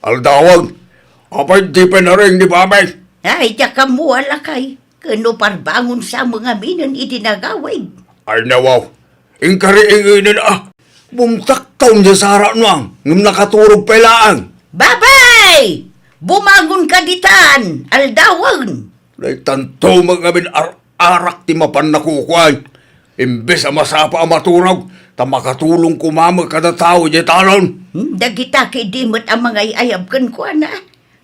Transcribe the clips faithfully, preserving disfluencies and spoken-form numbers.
Aldawen, apay di pay nareng ni Babay? Ay, diak ammo a lakay. Ken no parbangon sa ngamin iti nagawid. Ay, nawaw. Inkari ingenen a. Bumtak taon di sara nuang, ngem nakaturog pay laeng. Babay! Bumangon ka ditan, aldawen! Daytanto met ngamin ar-arak ti mapan nakukuan. Imbes a masapa a maturog, ta makatulong koma met kada tao diay talon. Hmm, dagita ket di met a mangay-ayab kenkuana.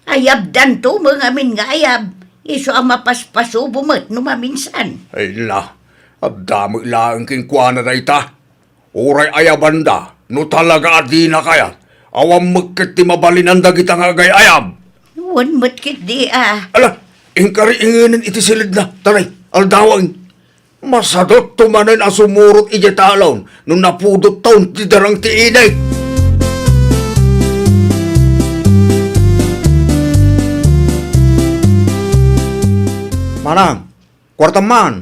Ayabdanto met ngamin nga ayab, isu a mapaspasubo met no maminsan. Ay na, adda met laeng kenkuana dayta. Uray ayabanda, no talaga a dina kayat, awan met ket ti mabalinan dagita nga agay-ayab. Wen met ketdi a. Ala, inkari ingenen iti silidna, tanay, aldawen. Masadutto manen a sumurot idiay talon no napudot taon ti darang ti init. Manang, kuartam man.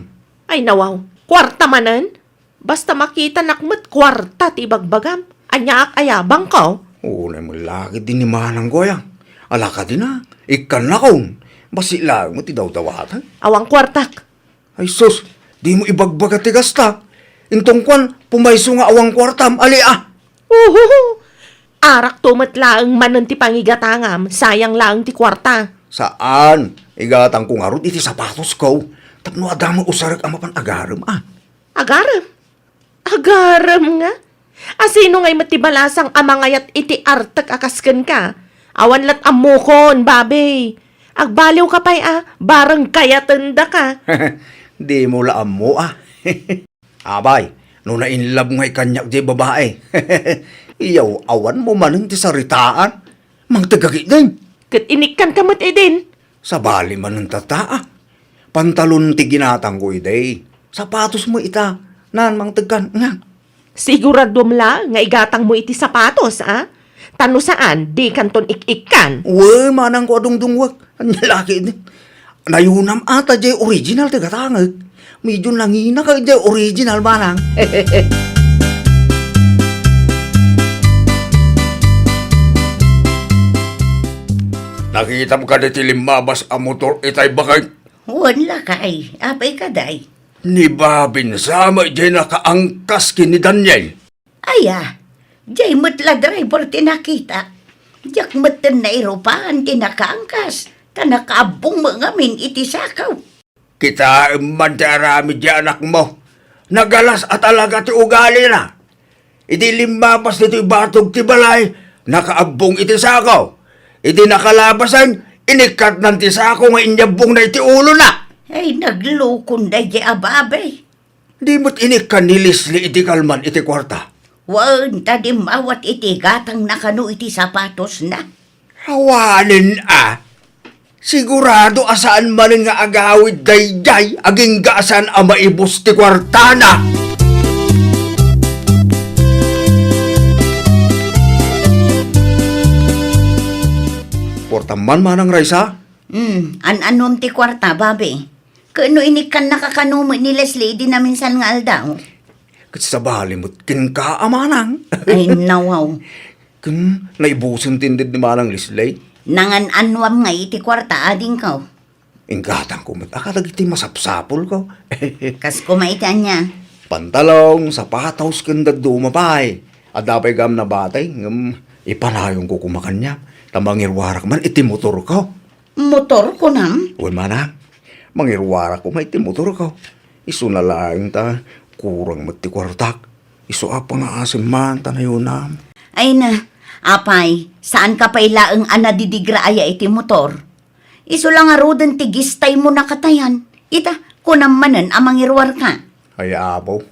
Ay, nawaw, kuarta manen? Basta makitanak met kuarta ti ibagbagam, aniaak a yabangko? Unay met la ketdi ni manangko aya. Ala kadina, ikkannakon. Bassit laeng met ti dawdawatang. Awan kuartak. Ay sus, dimo ibagbaga ti kasta. Inton kuan, pumayso nga awan kuartam, ali a. Uhuhu! Arakto met laeng manen ti pangigatangam, sayang laeng ti kuarta. Saan, igatangko ngarud iti sapatosko. Tapno adda met usarek a mapan agarem a. Agarem? Agarem nga? A sino ngay met ti balasang a mangayat iti artek a kas kenka? Awan lat ammokon, babe. Agbaliwka pay a, bareng kayatendaka. Dimo la ammo a. Abay, no na-in love ngay kaniak diay babae. Iyaw, awanmo manen ti saritaan. Mangtegka ketdin. Ket inikkanka met idin. Sabali manen tatta a. Pantalon ti ginatangko idi. Sapatos met ita. Nan, mangtegkan, nga. Siguraduam la nga igatangmo iti sapatos, a? Ta no saan, dikanton ik-ikkan. Wen, manangko a dungdungwek. Ania la ketdin. Nayunam a ta diay original ti gatangek. Medyo nanginaka diay original, manang. Nakitam kadi ti limmabas a motor itay baket? Wen lakay, apay kadi? Ni Babin sa met diay nakaangkas ken ni Daniel. Aya, diay met la driver ti nakita. Diak metten nairupan ti nakaangkas, ta nakaabbong met ngamin iti sako. Kitaem man ti aramid ti anakmo. Nagalas a talaga ti ugalina. Idi limmabas ditoy batog ti balay, nakaabbong iti sako. Idi nakalabasan, inikkatnan ti sako nga inyabbongna iti ulona. Ay, naglukon daydiay a babai. Di met inikkan ni Leslie iti kalman iti kuarta. Wen, ta dimmawat iti gatangna kano iti sapatosna. Awanen a. Sigurado a saan manen nga agawid daydiay agingga a saan a maibus ti kuartana. Kuartam man, Manang Raisa? Hmm, an-anuam ti kuarta, babai? Ket no inikkannaka kano met ni Leslie idi naminsan nga aldaw? Ket sabali met kenka a manang. Ay, nawaw. Ken naibusen ti inted ni Manang Leslie. Nangan-anuam ngay iti kuarta, adingko? Inggatangko met a kadagiti masapsapulko. Kas koma iti ania? Pantalon, sapatos, ken dadduma pay. Adda pay gam nabatay, ngem ipanayonko koma kaniam, ta mangiruarak man iti motorko. Motor, kunam? Wen, manang. Mangiruarak koma iti motorko. Isuna laeng ta kurang met ti kuartak. Isu a pangaasim man ta nayunam. Ay na, apay, saanka pay laeng a nadidigra aya iti motor? Isu la ngaruden ti gistaymo nakatayan. Ita, kunam manen a mangiruarka. Ay, apo.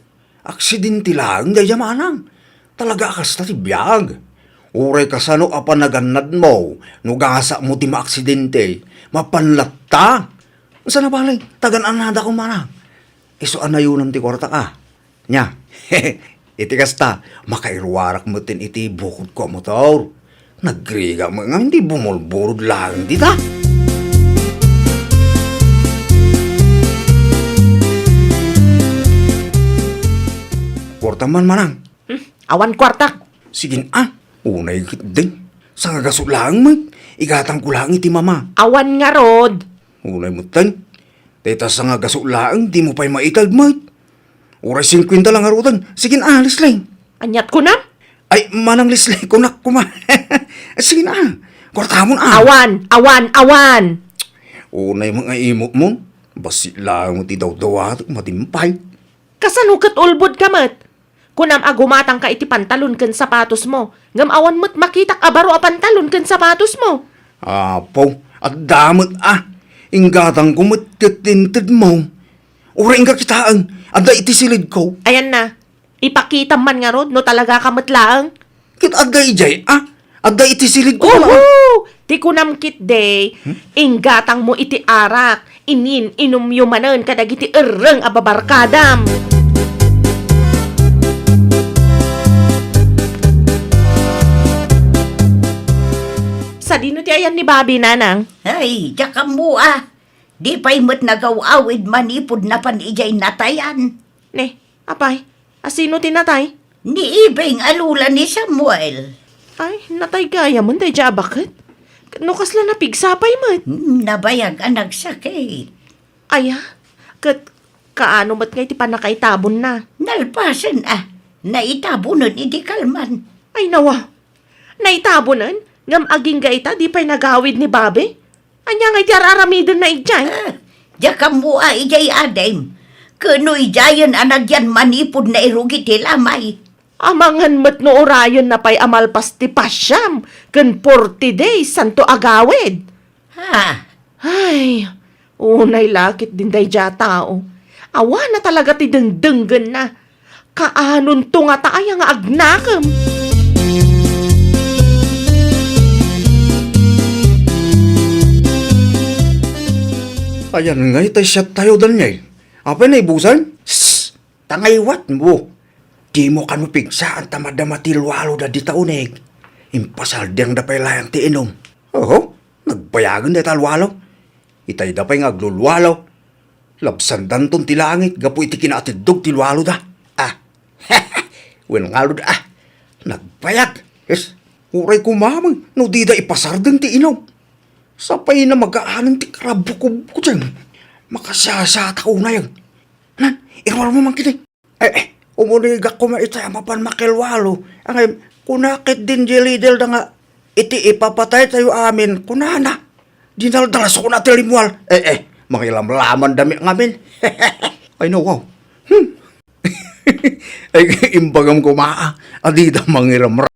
Aksidente laeng daydiay, manang. Talaga a kasta ti biag. Uray kasano a panagannadmo, no gasatmo ti maaksidente, mapan latta. Sana bale, tagan-annadakon, manang. Isu a nayunam ti kuartak a. Nia, iti kasta, makairuarak metten iti bukodko a motor. Nagrigat met ngamin ti bumulburod laeng dita. Kuartam man, manang. Hmm, awan kuartak. Sige a, unay ketdin. Sangagaso laeng met, igatangko laeng iti mama. Awan ngarud. Unay metten. Dayta sangagaso laeng, dimo pay maited met. Uray singkuenta la ngaruden. Sige na, Leslie. Aniat kunam? Ay, manang Leslie, kunak koma. Sige na. Kuartamon, a. Awan, awan, awan. Unay mga imotmon. Bassit laeng ti dawdawatek, matimpay. Kasano ket ulbodka met? Kunam a gumatangka iti pantalon ken sapatosmo, ngem awan met makitak a baro a pantalon ken sapatosmo. Apo, adda met a. Inggatangko met ket intedmo. Uray inka kitaen, adda iti silidko. Ayanna, ipakitam man ngarud no talagaka met laeng. Ket adda idiay a. Adda iti silidko. Uhu! Ti kunam ketdi, inggatangmo iti arak, inin-inumyo manen kadagiti erreng a babarkadam. Sadino ti ayan ni Bobby, Nanang? Ay, diak ammo a. Di pay met nagaw-awid manipud napan idiay natayan. Ne, apay, asino ti natay? Ni Ibing a lola ni Samuel. Ay, natay gayamen daydiay a baket? No kasla napigsa pay met? Hmm, nabayag a nagsakit. Aya, ket kaano met ngay ti pannakaitabonna? Nalpasen a, naitabonen idi kalman. Ay, nawa, naitabonen? Ngem agingga ita, di pay nagawid ni Bobby? Ania ngay ti ar-aramidenna idiay? Ah, diak ammo a idiay adim. Ket no idiayen a nagyan manipud nairugi ti lamay. Amangan met no urayenna pay a malpas ti pasiam ken forty days santo agawid. Ha? Ay, unay la ketdin daydiay a tao. Awan a talaga ti dengdenggenna. Kaanonto ngata aya nga agnakem? Ayan ngay tay siattayo, Daniel. Apay naibusan? Shh! Tangayuatmo. Dimo kano pigsaan ta madama ti lualo da dita uneg. Impasaldiangda pay layang ti inum. Oho, nagbayagen dayta lualo. Itayda pay nga aglulualo. Labsandanton ti langit gapu iti kinaatiddog ti lualoda. Ah. Wen ngarud, ah. Nagbayag. Yes. Uray kumamang no dida ipasardeng ti inum. Sapay na magaanen ti karabukobko diyan. Makasiasata unay. Nan, iruar mo man kini. Eh, eh, umunigak koma itay a mapan makilualo. Angay, kuna ketdin di leader da nga, iti ipapatay tayo amin, kunana. Dinaldalas ko na ti limual. Eh, eh, mangilamlaman dami ngamin. Ay, no, wow. Hmm. Ay, imbagam koma, a, adida mangiramram.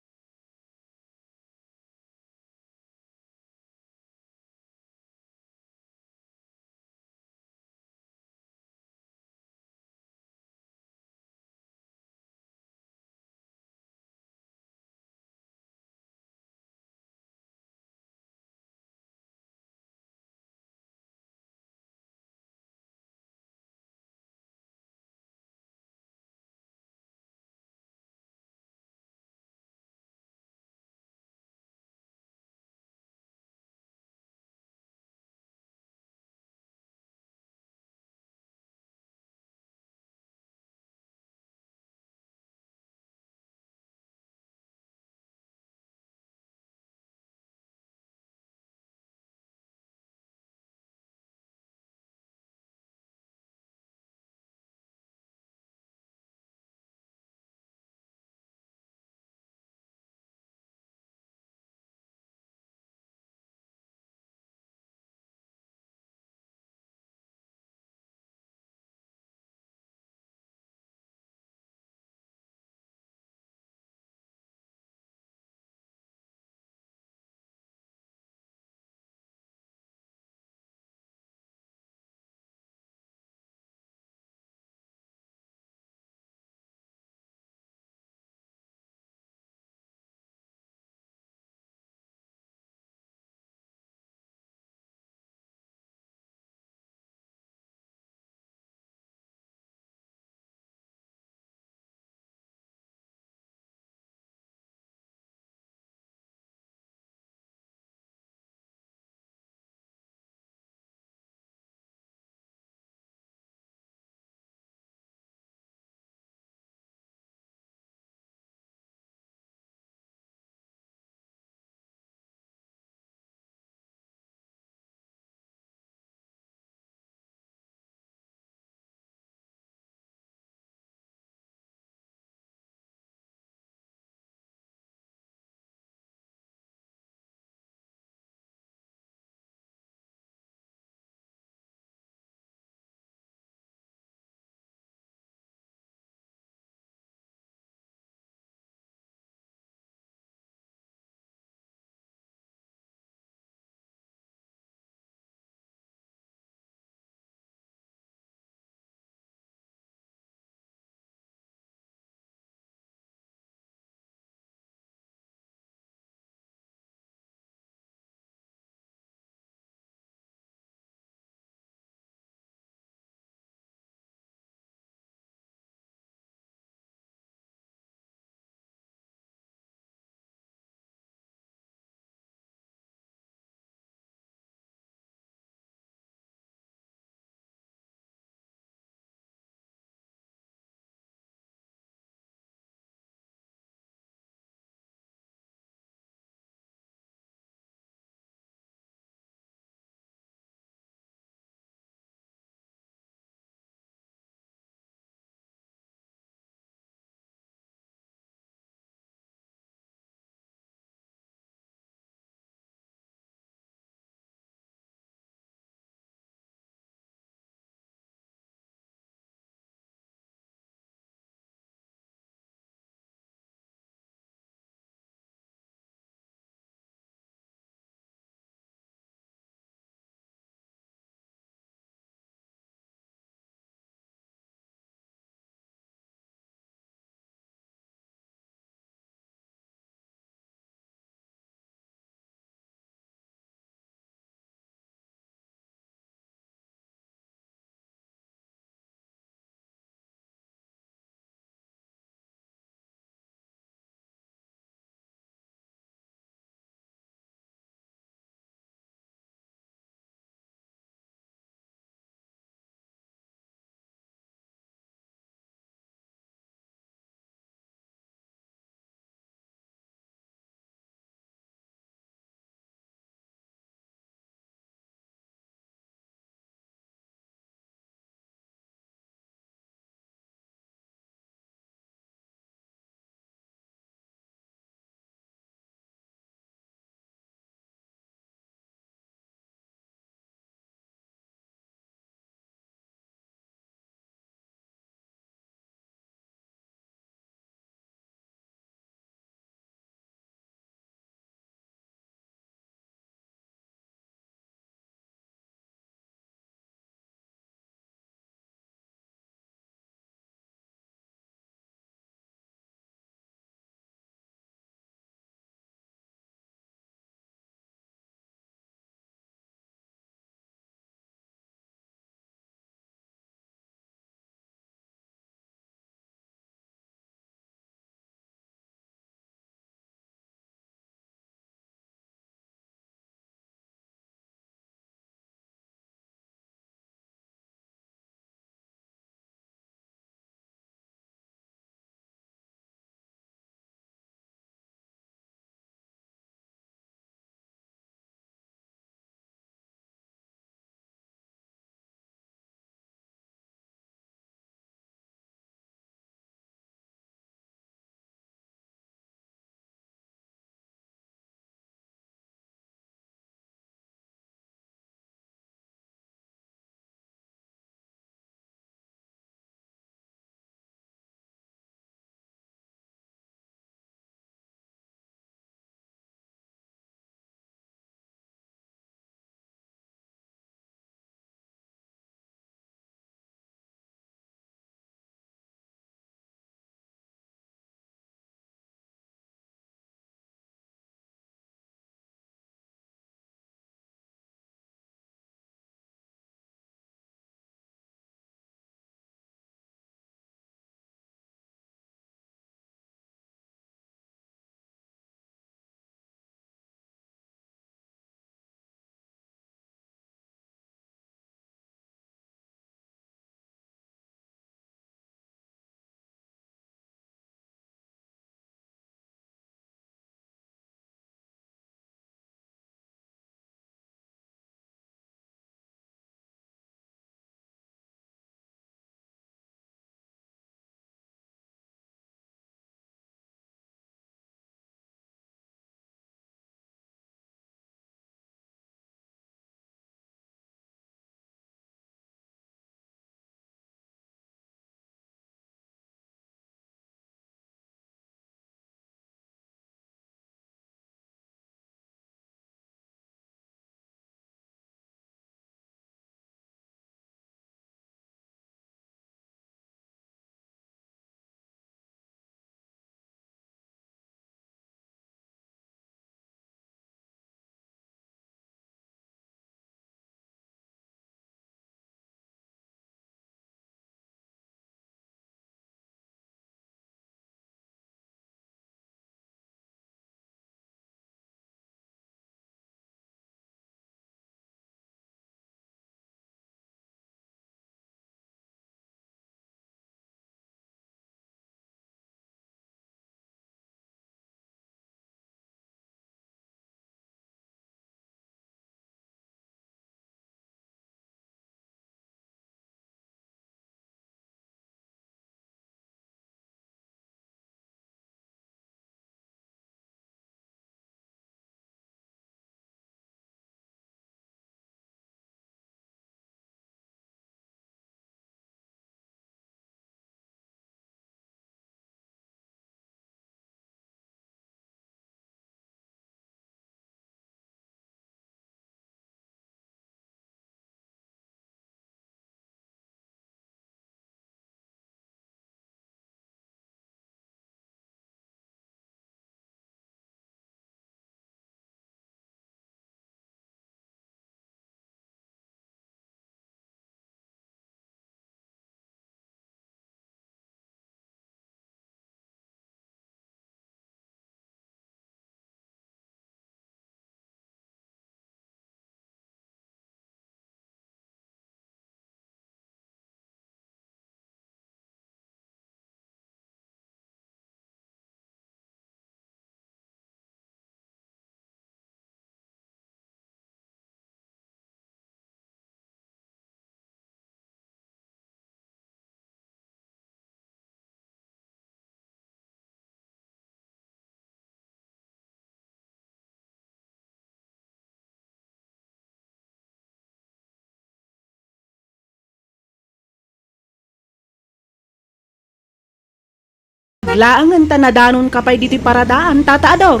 Laengen ta nadanonka pay ditoy paradaan, Tata Ador.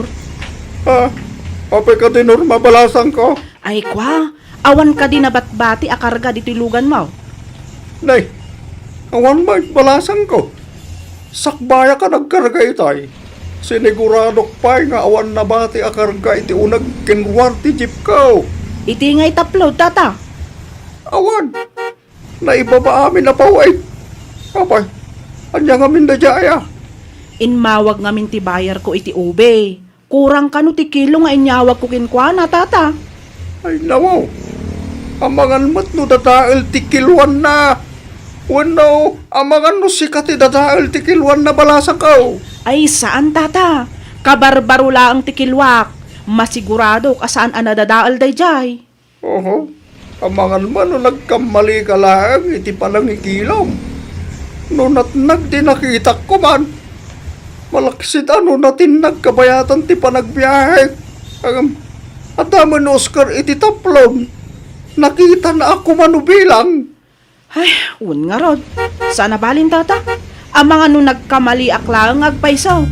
Ah, apay kadi Norma balasangko? Ay kua, awan kadi nabatbati a karga ditoy luganmo? Nay, awan met balasangko. Sakbayak a nagkarga itay. Siniguradok pay nga awan nabati a karga iti uneg ken ruar ti jeepko. Iti ngay taplo, Tata? Awan. Naibaba amin a paw-it. Apay, ania ngamin daydiay a? Immawag ngamin ti bayarko iti ube. Kurang kano ti kilo nga inyawagko kenkuana, Tata? Ay, nawaw. Amangan met no dadael ti kiloanna. Wenno, amangan no sika ti dadael ti kiloanna balasangko. Ay, saan, Tata. Kabarbaro laeng ti kiloak. Masiguradok a saan a nadadael daydiay. Oho, amangan man no nagkammalika laeng iti panangikilom. No natnag ti nakitak koman, malaksid a no natinnag kabayatan ti panagbiahek. Ngem, adda met ni Oscar iti taplon. Nakitana a kumano bilang. Ay, wen ngarud. Saan a balin, Tata. Amangan no nagkamaliak laeng nga agpayso.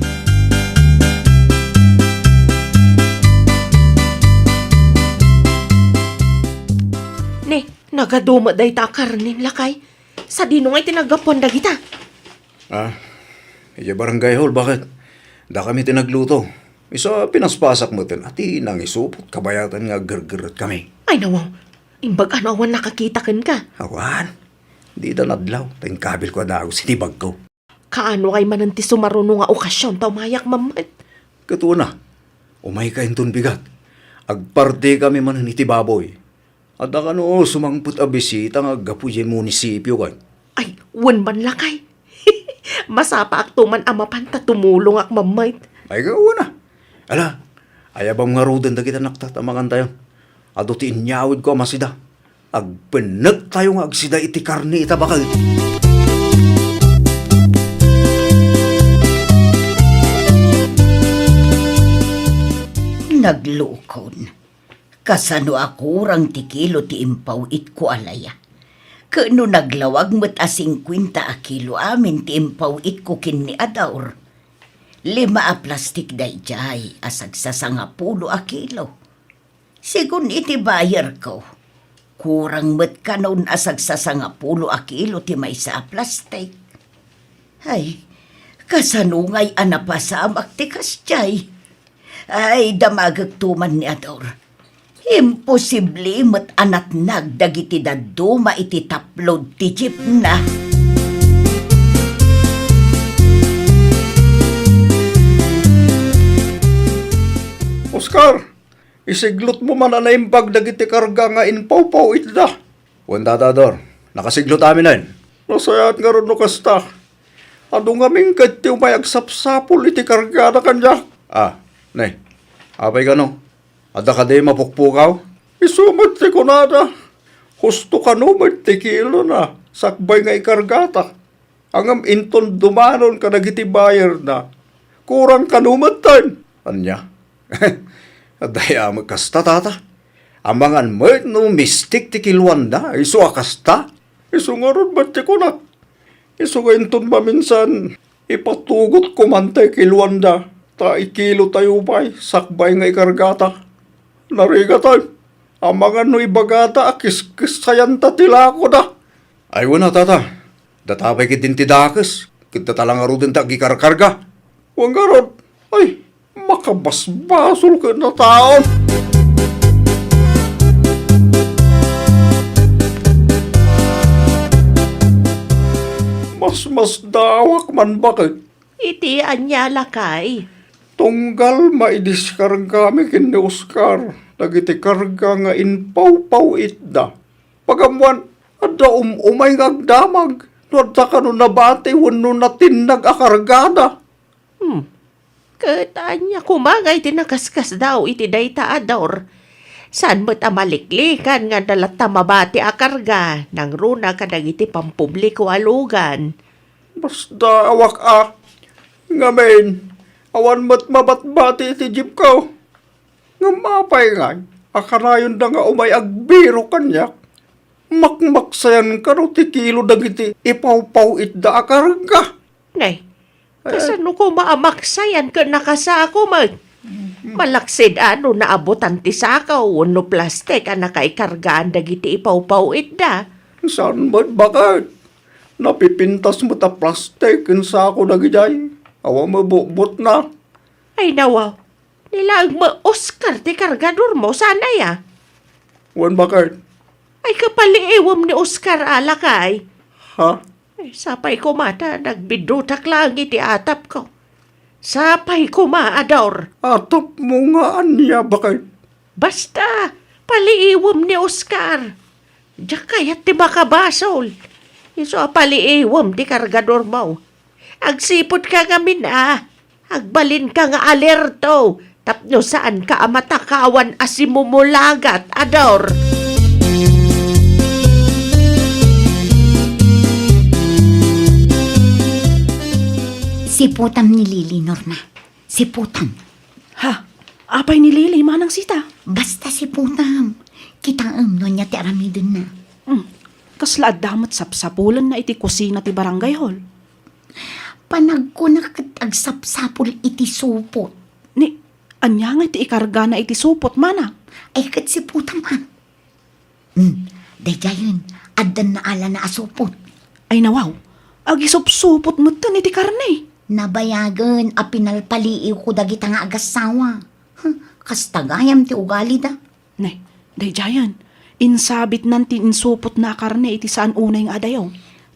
Ne, nagadu met dayta a karnen, lakay. Sadino ngay ti naggapuan dagita? Ah, idiay barangay hall, bakit? Dakami ti nagluto. Isu a pinaspasak metten a ti nangisupot kabayatan nga aggergerretkami. Ay, nawaw. Imbag a no awan nakakita kenka? Awan. Dida nadlaw, ta inkabilko a dagus iti bagko. Kaano ngay manen ti sumaruno nga okasion ta umayak mammet? Ket una, umayka inton bigat. Agpartikami manen iti baboy. Adda kano sumangpet a bisita nga aggapu idiay munisipio, ket? Ay, wen man, lakay. Masapaakto man a mapan ta tumulongak mammet. Ay, ket una. Ala, ayabam ngaruden dagiti anakta ta mangantayo. Adu ti inyawidko a masida. Agpennektayo nga agsida iti karne ita baket. Naglukon. Kasano a kurang ti kilo ti impaw-itko a laya? Ket no naglawag met a singkuenta a kilo amin ti impaw-itko ken ni Adaur, lima a plastik daydiay a sagsasangapulo a kilo. Segun iti bayarko, kurang met kanon a sagsasangapulo a kilo ti maysa a plastik. Ay, kasano ngay a napasamak ti kasdiay? Ay, damagekto man ni Ador. Imposible met a natnag dagiti dadduma iti taplod ti jeepna. Oscar, isiglotmo man a naimbag dagiti karga nga impawpaw-itda. Wen, Tata Ador, nakasiglot aminen. Nasayaat ngarud no kasta. Adu ngamin ket ti umay agsapsapul iti kargada kaniak. Ah, ne, apay kano? Adda kadi mapukpukaw? Isu met ti kunada. Husto kano met ti kilona sakbay nga ikargata. Ngem inton dumanon kadagiti bayarna, kurang kano metten. Ania? Adda met kasta, Tata. Amangan met no mistik ti kiloanda, isu a kasta. Isu ngarud met ti kunak. Isu nga inton maminsan, ipatugotko man tay kiloanda, ta ikilotayo pay sakbay nga ikargata. Narigaten, amangan no ibagata a kiskessayanta ti lakoda. Ay, wen a, Tata. Data pay ketdin ti dakes, ket data la ngaruden ti agikarkarga. Wen ngarud, ay, makabasbasol ket nataon. Masmasdaawak man baket. Iti ania, lakay? Tunggal maidiskargami ken ni Oscar dagiti karga nga impawpaw-itda. Pagammoan, adda um-umay nga agdamag no adda kano nabati wenno natinnag a kargada. Hmm. Ket ania koma ngay ti nakaskasdaaw iti dayta a Dor? Saan met a maliklikan nga adda latta mabati a karga nangruna kadagiti pampubliko a lugan? Masdaawak a. Ngamin, awan met mabatbati iti jeepko. Ngem apay ngay a kanayonda nga umay agbirok kaniak? Makmaksayan kano ti kilo dagiti ipawpaw-itda a karga. Nay, Kasano koma a maksayan ken nakasako met? Malaksid a no naabutan ti sako wenno plastik a nakaikargaan dagiti ipawpaw-itda. Saan met, baket? Napipintas met a plastik ken sako dagidiay. Awan met butbotna. Ay nawa, ni laeng met Oscar ti kargadormo, saan aya? Wen, baket. Ay, kapaliiwem ni Oscar a lakay. Ha? Ay, sapay koma ta nagbiddutak laeng iti atapko. Sapay koma, Ador. Atapmo nga ania, baket? Basta, paliiwem ni Oscar. Diak kayat ti makabasol. Isu a paliiwem ti kargadormo. Agsiputka ngamin a. Agbalinka nga alerto tapno saanka a matakawan a simumulagat, Ador. Siputam ni Lily, Norma. Siputam. Ha? Apay ni Lily, Manang Sita? Basta siputam. Kitaem no ania ti aramidenna. Hmm. Kasla adda met sapsapulenna iti kusina ti barangay hall. Panagkuna ket agsapsapul iti supot. Ni, ania nga iti ikargana iti supot, Mana? Ay, ket siputam, a. Hmm, daydiayen, addan naalana a supot. Ay nawaw, agisupsupot metten iti karne. Nabayagen a pinalpaliiwko dagita nga agassawa. Huh, kasta gayam ti ugalida. Ne, daydiayen, insabitnan ti insupotna a karne iti saan unay nga adayo.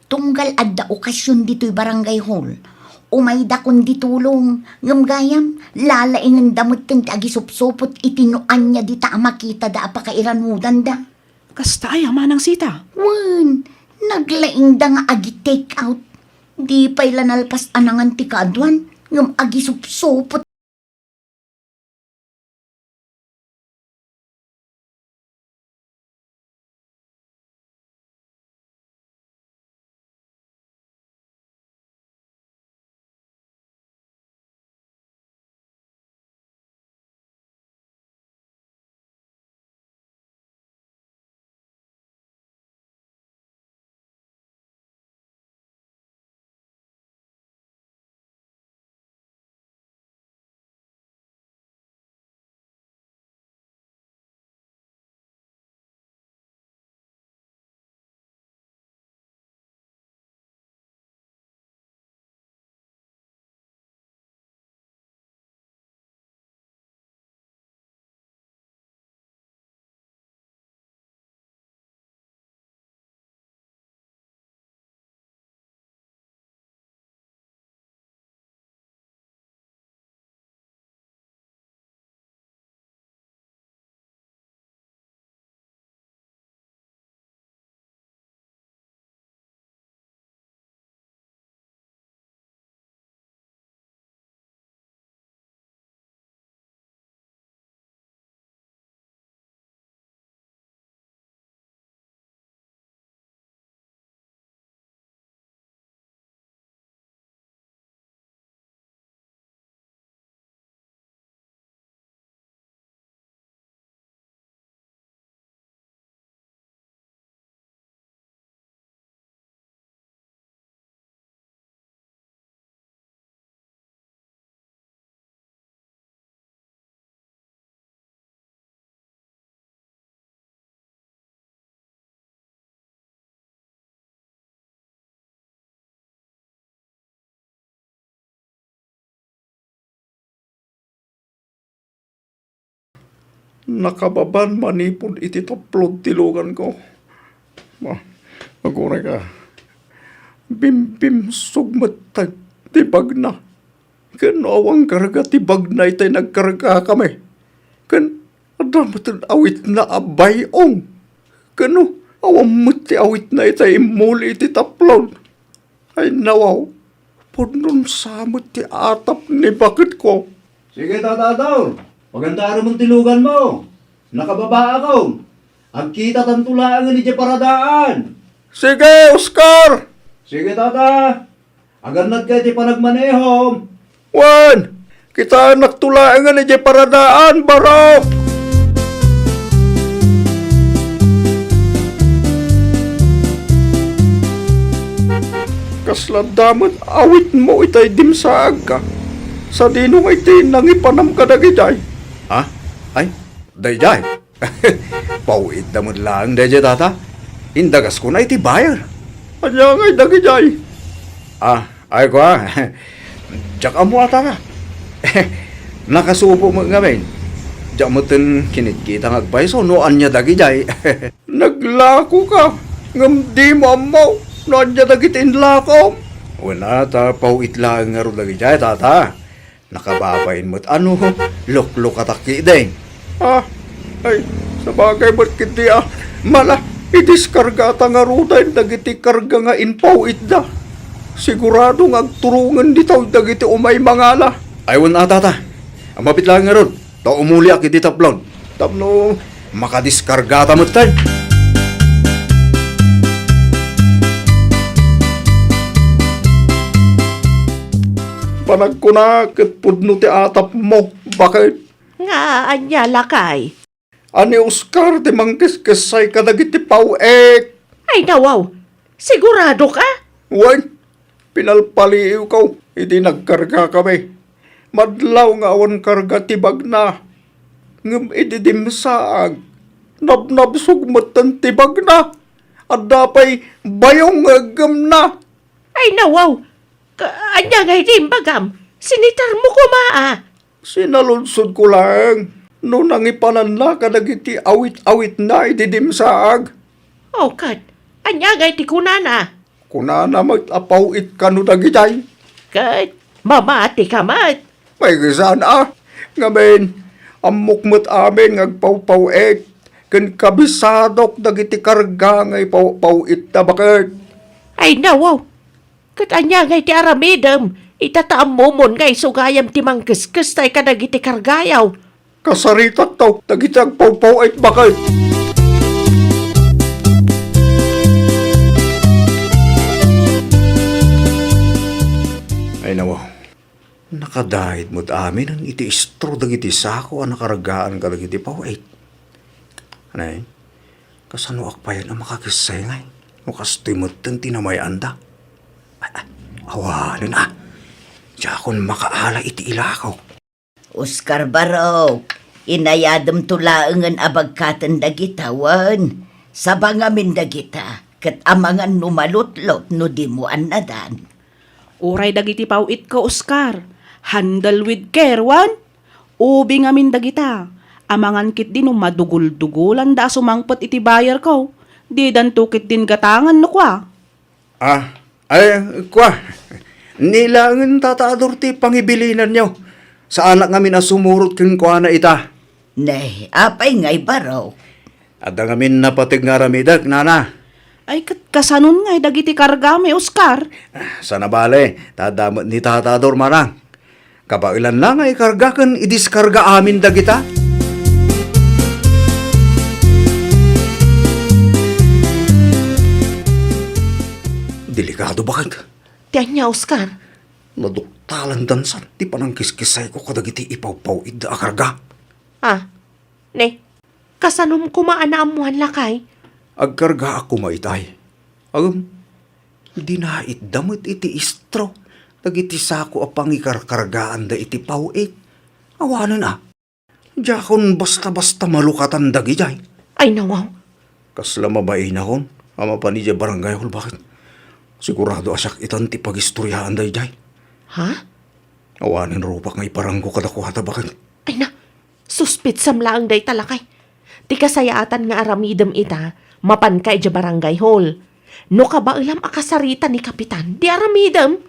Tunggal adda okasion ditoy barangay hall, umaydakon di tulong, ngem gayam, lalaingenda metten ti agisupsupot iti no ania dita a makitada a pakairanudanda. Kasta aya, Manang Sita? Wen, naglaingda nga agi-take out. Di pay la nalpas a nangan ti kaaduan, ngem agisupsupot. Nakababan manipud iti taplod ti luganko. Ah, aguray ka. Bimbimsog met ti bagna. Ken no awan karga ti bagna itay nagkargakami. Ken adda met awitna a bay-ong. Ken no awan met ti awitna itay immuli iti taplod. Ay, nawaw, pudnon sa met ti atap ni baketko. Sige, Tata Ador, pagandaarem ti luganmo. Nakababaakon. Agkitatanto laengen idiay paradaan. Sige, Oscar! Sige, Tata. Agannadka iti panagmanehom. Wen, kitaennakto laengen idiay paradaan, Barok! Kasla adda met awitmo itay dimsaagka. Sadino ngay ti nangipanam kadagidiay? Ha? Ay, daydiay. Paw-itda met laeng daydiay, tata. Indagaskon iti buyer. Ania ngay dagidiay? Ah, ay kua. Diak ammo a, tata. Nakasubo met ngamin. Diak metten kinitkita nga agpayso no ania dagidiay. Naglakoka, ngem dimo ammo no ania dagiti inlakom. Wen a, ta paw-it laeng ngarud dagidiay, tata. Nakababain met a no luklukatak ketdin. Ah, ay, sabagay met ketdi a. Mala, idiskargata ngaruden dagiti karga nga impaw-itda. Sigurado nga agturongen ditoy dagiti umay mangala. Ay, wen a, tata. Ammapit laeng ngarud. Ta umuliak iti tablon tapno makadiskargata metten. Panagkuna ket pudno ti atapmo, baket. Nga ania, lakay? A ni Oscar ti mangkeskessay kadagiti paw-it. Ay, nawaw! Sigurado ka? Wen, pinalpaliiwko idi nagkargakami. Madlaw nga awan karga ti bagna. Ngem idi dimsaag, nabnabsog metten ti bagna. Adda pay bayong nga aggemna. Ay, nawaw! Ka-, ania ngay ti imbagam? Sinitarmo koma a. Sinaludsodko laeng no nangipananna kadagiti awit-awitna idi dimsaag. O, ket ania ngay ti kunana? Kunana met a paw-it kano dagidiay. Ket mamatika met. Maikasaan a. Ngamin, ammok met amin nga agpawpaw-it ken kabisadok dagiti karga nga ipaw-paw-itda, baket. Ay, nawaw! Ket ania ngay ti aramidem ita ta ammomon nga isu gayam ti mangkeskestay kadagiti kargayo? Kasaritakto dagiti agpawpaw-it, baket. Ay, nawaw. Nakadaid met aminen iti istro dagiti sako a nakargaan kadagiti paw-it. Anay, kasanoak payen a makakessay ngay no kastoy metten ti namay-anda? Ay, ay, awanen a. Diakon makaala iti ilako. Oscar Barok, inayademto laengen a bagkaten dagita wen. Saba ngamin dagita, ket amangan no malutlot no dimo annadan. Uray dagiti paw-itko, Oscar, handle with care, wen? Ubi ngamin dagita. Amangan ketdi no madugul-dugulanda a sumangpet iti bayerko. Didanto ketdin gatangen no kua. Ah, ay, kua. Ni laengen, Tata Ador, ti pangibilinanyo. Saanak ngamin a sumurot kenkuana ita. Ne, apay ngay, Barok? Adda ngamin napateg nga aramidek, nana. Ay, ket kasanon ngay dagiti kargami, Oscar? Ah, sana bale, ta adda met ni Tata Ador, manang. Kabaelanna nga ikarga ken idiskarga amin dagita. Delikado, baket. Ti ania, Oscar? Naduktalan dansan ti panangkiskisayko kadagiti ipawpaw-itda a karga. Ah, ne, kasanom koma a naammoan, lakay? Agkargaak koma itay. Ngem, dinaitda met iti istro dagiti sako a pangikarkargaanda iti paw-it. Awanen a. Diakon basta-basta malukatan dagidiay. Ay, nawaw. Kasla mabainakon a mapan idiay barangay hall, baket. Sigurado a siak itan ti pagistoriaan daydiay. Ha? Awanen rupak nga iparangko kadakuada, baket. Ay na, suspitsam laeng dayta, lakay. Ti kasayaatan nga aramidem ita, mapanka idiay barangay hall. No kabaelam a kasarita ni Kapitan, di aramidem.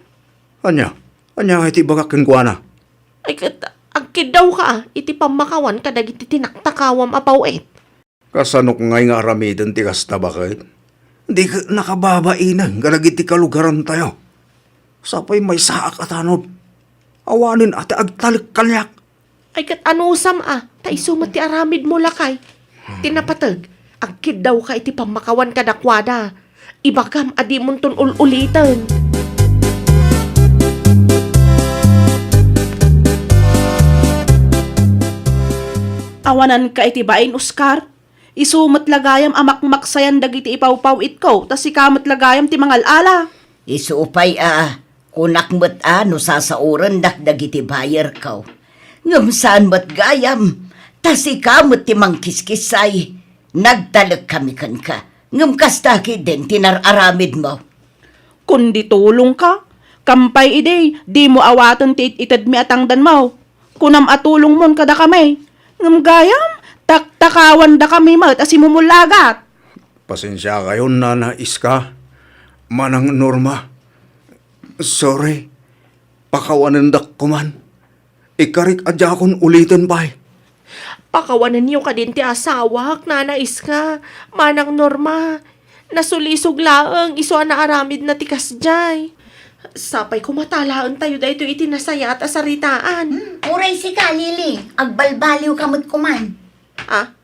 Ania? Ania ngay ti ibagak kenkuana? Ay, ket agkiddawka a iti pammakawan kadagiti tinaktakawam a paw-it. Kasanok ngay nga aramiden ti kasta, baket? Di ket nakababainen kadagiti kalugarantayo. Sapay maysaak a tanod. Awanen a ti agtalek kaniak. Ay, ket anusam a, ta isu met ti aramidmo, lakay. Ti napateg, agkiddawka iti pammakawan kadakuada. Ibagam a dimonton ul-uliten. Awananka iti bain, Oscar. Isu met la gayam a makmaksayan dagiti ipawpaw-itko, ta sika met la gayam ti mangal-ala. Isu pay a, kunak met a no sasaorendak dagiti bayerko. Ngem saan met gayam, ta sika met ti mangkiskissay, nagtalekkami kenka. Ngem kasta ketdin ti nar-aramidmo. Kundi tulongka, kampay idi, dimo awaten ti it-itedmi a tangdanmo. Kunam a tulongmon kadakami. Ngem gayam, taktakawandakami met a simumullagat. Pasensiakayon, Nana Iska, Manang Norma. Sorry, pakawanendak koman. Ikarik a diakon uliten pay. Pakawanenyo kadin ti asawak, Nana Iska, Manang Norma. Nasulisog laeng isu a naaramidna ti kasdiay. Sapay koma ta alaentayo daytoy iti nasayaat a saritaan. Hmm, uray sika, Lily. Agbalbaliwka met koman. Ah?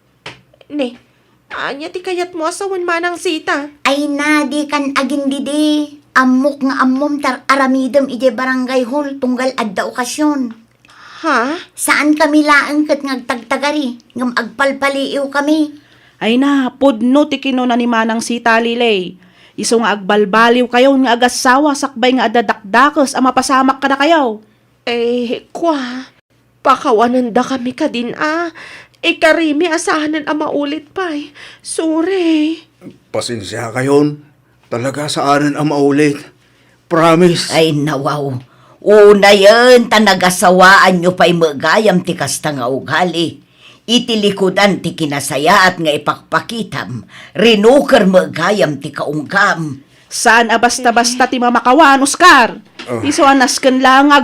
Ne, ania ti kayatmo a sawen, Manang Zita? Ay na, dikan agindidi. Ammok nga ammom ti ar-aramidem idiay barangay hall tunggal adda okasion. Ha? Saankami laeng ket nga agtagtagari, ngem agpalpaliiwkami. Ay na, pudno ti kinuna ni Manang Zita, Lily. Isu nga agbalbaliwkayon nga agassawa sakbay nga adda dakdakes a mapasamak kadakayo. Eh, kua, pakawanendakami kadin a. Ikarimi a saanen a maulit pay. Sorry. Pasensiakayon. Talaga saanen a maulit. Promise. Ay, nawaw. Unayen ta nagasawaanyo pay met gayam ti kasta nga ugali. Iti likudan ti kinasayaat nga ipakpakitam, rinuker met gayam ti kaunggam. Saan a basta-basta ti mamakawan, Oscar. Ah. Isu a nasken laeng nga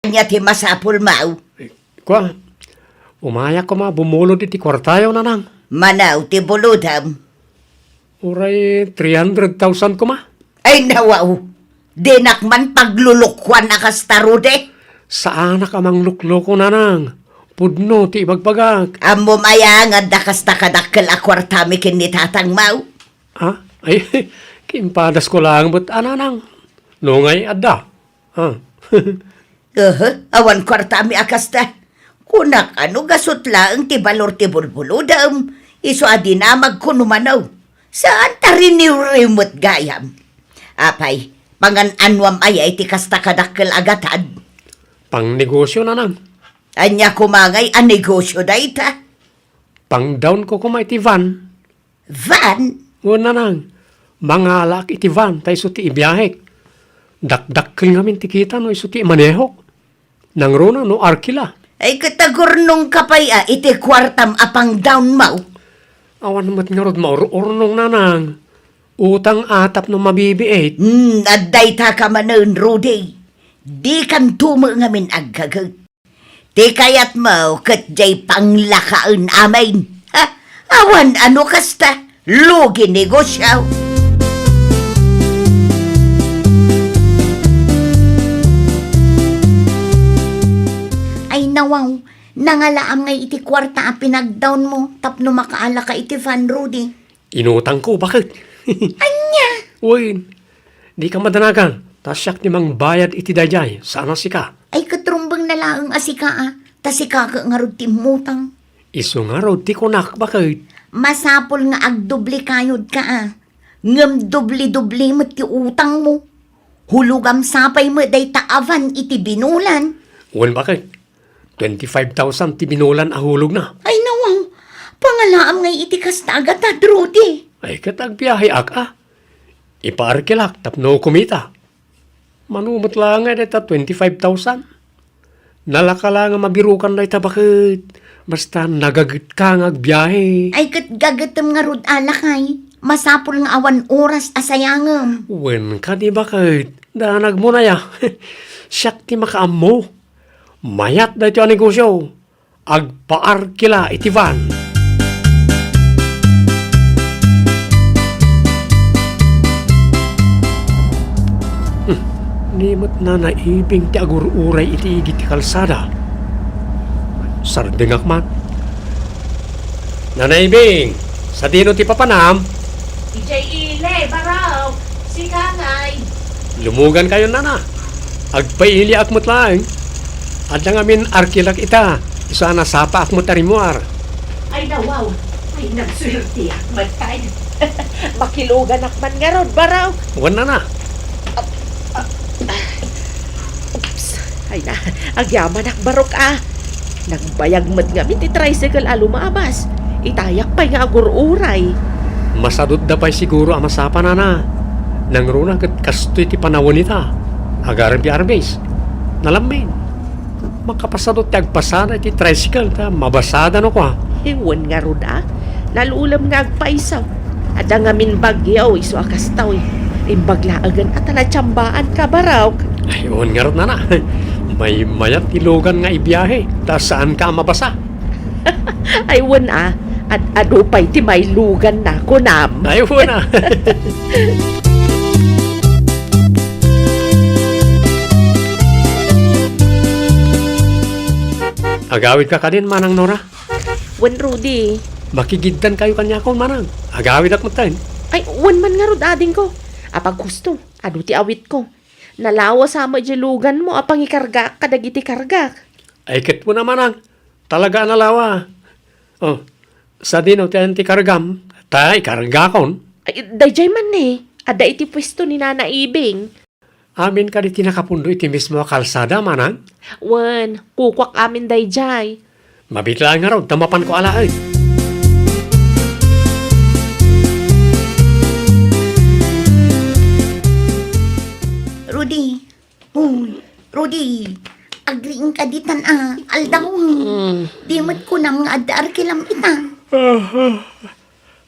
Ania ti masapulmo? Kua, umayak koma bumulod iti kuartayo, nanang. Mano ti bulodem? Uray three hundred thousand koma. Ay, nawaw. Dinak man paglulukoan a kasta, Rudy. Saanak a manglukloko, nanang. Pudno ti ibagbagak. Ammom aya nga adda kasta kadakkel a kuartami ken ni tatangmo? Ha? Ay, kimpadasko laeng met a, nanang. No ngay adda. Ha? Aha, awan kuartami a kasta. Kunak a no gasut laeng ti balor ti bulbulodem, isu a dinamagko no mano. Saan ta riniwriw met gayam. Apay, pangan-anuam aya iti kasta kadakkel a gatad? Pangnegosio, nanang. Ania koma ngay a negosio dayta? Pangdownko koma iti van. Van? Wen, nanang, mangalaak iti van ta isu ti ibiahek. Dakdakkel ngamin ti kita no isu ti imanehok. Nangruna no arkila. Ay, ket agurnongka pay a iti kuartam a pangdownmo? Awan met ngarud maur-urnong, nanang. Utang a tapno mabibiit. Hmm, adda dayta ka manen, Rudy. Dikanto met ngamin aggaget. Ti kayatmo ket diay panglakaen amin. Ha? Awan a no kasta, lugi negosio. Ay, nawaw, nangalaam ngay iti kuarta a pinagdownmo tapno makaalaka iti van, Rudy. Inutangko, baket. Ania? Wen, dika madanagan, ta siak ti mangbayad iti daydiay, saan a sika. Ay, ket rumbeng na laeng a sika, a, ta sika ket ngarud ti immutang. Isu ngarud ti kunak, baket. Masapul nga agdubli kayod ka, a. Ngem dubli-dubli met ti utangmo. Hulogam sa pay met dayta a van iti binolan. Wen, baket. Twenty-five thousand ti binolan a hulogna. Ay, nawaw. Pangalaam ngay iti kasta a gatad, Rudy. Ay, ket agbiaheak, a. Ipaarkilak tapno kumita. Mano met laeng nga dayta twenty-five thousand. Nalaka la nga mabirukan dayta, baket. Basta nagagetka nga agbiahe. Ay, ket gagetem ngarud a lakay. Masapul nga awan oras a sayangem. Wen kadi, baket. Danagmo na ya. Siak ti makaammo. Mayat daytoy a negosio. Agpaarkila iti van. Hmm, ni met Nana Ibing ti agur-uray iti igid ti kalsada. Sardengak man. Nana Ibing, sadino ti papanam? Idiay ili, Barok. Sika ngay. Lumugankayon, nana. Agpailiak met laeng. Adda ngamin arkilak ita. Isu a nasapaak met a rimmuar. Ay, nawaw. Ay, nagsuertiak met pay. Makiluganak man ngarud, Barok. Wen, nana. Oops. Ay na, agyamanak, Barok, a. Nagbayag met ngamin ti tricycle a lumabas. Itayak pay nga agur-uray. Masadutda pay siguro a masapa, nana. Nangruna ket kastoy ti panawen ita. Agarem ti arbes. Nalamin. Makapasadut ti agpasada iti tricycle ta mabasada no kua. Wen ngarud, a. Nalulem nga agpayso. Adda ngamin bagyo isu a kastoy. Imbag laengen a ta natiambaanka, Barok. Ay, wen ngarud, nana. May mayat ti lugan nga ibiahe, ta saanka a mabasa. Ay, wen a. Ad-adu pay ti mailuganna, kunam. Ay, wen a. Agawidka kadin, Manang Nora? Wen, Rudy. Makigiddankayo kaniakon, manang. Agawidak metten. Ay, wen man ngarud, adingko. Apag husto, adu ti awitko. Nalawa sa met diay luganmo a pangikargaak kadagiti kargak. Ay, ket wen a, manang. Talaga a nalawa. Oh, sadino ti ayan ti kargam? Ta ikargakon. Ay, daydiay man ne. Adda iti puesto ni Nana Ibing. Amin kadi ti nakapundo iti mismo a kalsada, manang? Wen, kukuak amin daydiay. Mabiit laeng ngarud, ta mapanko alaen. Rudy. Uy, Rudy. Agriingka ditan a, aldaw. Mm. Di met kunam nga adda arkilam ita. Ah, ah.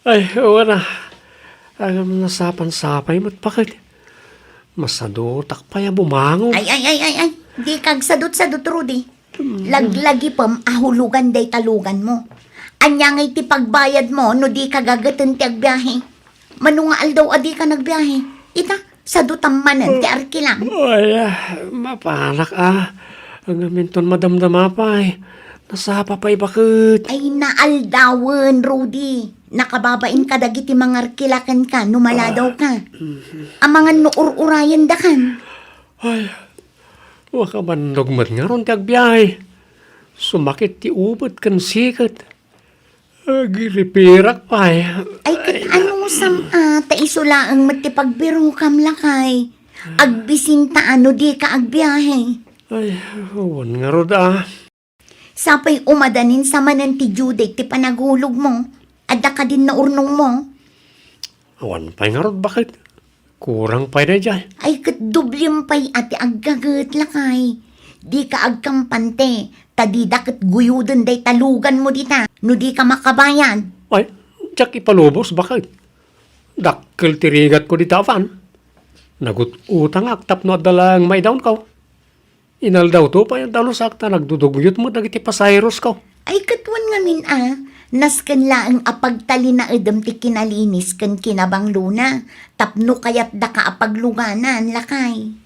Ay, wen a. Agam nasapan-sapay met, baket. Masadutak pay a bumangon. Ay, ay, ay, ay, ay. Dika agsadutsadut, Rudy. Laglagipem a hulugan dayta luganmo. Ania ngay ti pagbayadmo no dika gageten ti agbiahe? Mano nga aldaw a dika nagbiahe? Ita, sadutam manen ti arkilam. Ay, ah, mapanak, ah. Ngem inton madamdama pay, nasapa pay baket. Ay, naaldawen, Rudy. Nakababain kadagiti mangarkila kenka no maladaw ka. Amangan no ur-urayendakan. Ay, makabannog met ngarud ti agbiahe. Sumakit ti ubet ken siket. Agiripirak pay. Ay, ket ano sam a, ta isu laeng met ti pagbirokam, lakay. Agbisinta no dika agbiahe. Ay, wen ngarud, ah. Sapay umadanin sa manen ti due date ti panaghulogmo. Adda kadin naurnongmo? Awan pay ngarud, baket. Kurang pay daydiay. Ay, ket doblem pay a ti aggaget, lakay. Dika agkampante, ta dida ket guyoden dayta luganmo dita, no dika makabayad. Ay, diak ipalubos, baket. Dakkel ti rigatko dita a van. Nagut-utangak tapno adda laeng maidaonko. Inaldawto pay a dalusak ta nagdudugyot met dagiti pasaherosko. Ay, ket wen ngamin a, nasken laeng a pagtalinaedem ti kinalinis ken kinabanglona, tapno kayatdaka a pagluganan, lakay.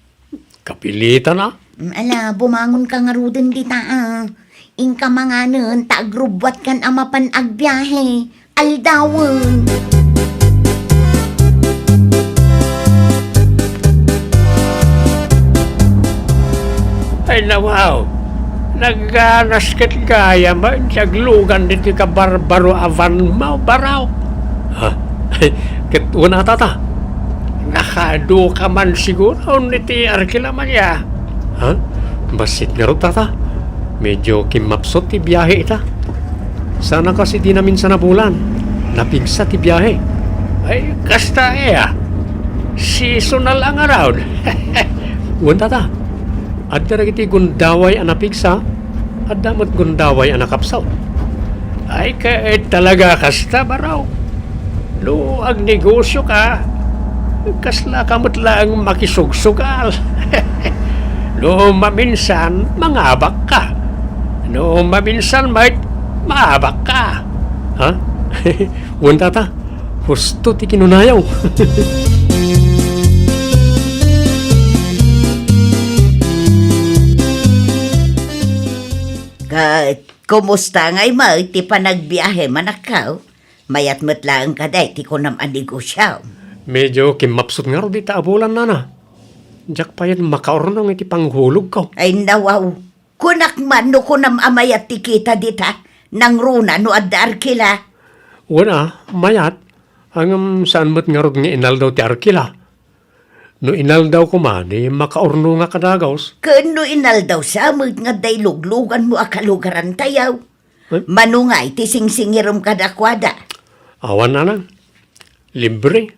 Kapilitan a? Mm, ala, bumangonka ngaruden dita a. Inka manganen ta agrubbuatkan a mapan agbiahe. Aldawen. Ay, nawaw. Nagganas ket gayam ti aglugan ditoy kabarbaro a vanmo, baraw. Ha? Ket una, tata. Nakaadu ka man siguro iti arkila, Maria. Ha? Bassit ngarud, tata. Medyo kimmapsut ti biahe ita. Sana kas idi naminsan a bulan, napigsa ti biahe. Ay, kasta aya. Seasonal a ngarud. Wen, tata. Adda dagiti gundaway a napigsa, adda met gundaway a nakapsut. Ay, ket talaga kasta, baraw. No agnegosioka, kaslaka met laeng makisugsugal. No maminsan, mangabakka. No maminsan met, maabakka. Ha? Wen, tata, husto ti kinunayo. Ket kumusta ngay met ti panagbiahem, anakko? Mayat met laeng kadi ti kunam a negosiom. Medyo kimmapsut ngarud dita a bulan, nana. Diak payen makaurnong iti panghulogko. Ay, nawaw. Kunak man no kunam a mayat ti kita dita, nangruna no adda arkila. Wen a, mayat. Ngem saan met ngarud nga inaldaw ti arkila. No inaldaw koma, di makaurnongak a dagus. Ken no inaldaw sa met nga adda ilugluganmo a kalugarantayo. Eh? Mano ngay ti singsingirem kadakuada? Awan, nanang. Libre.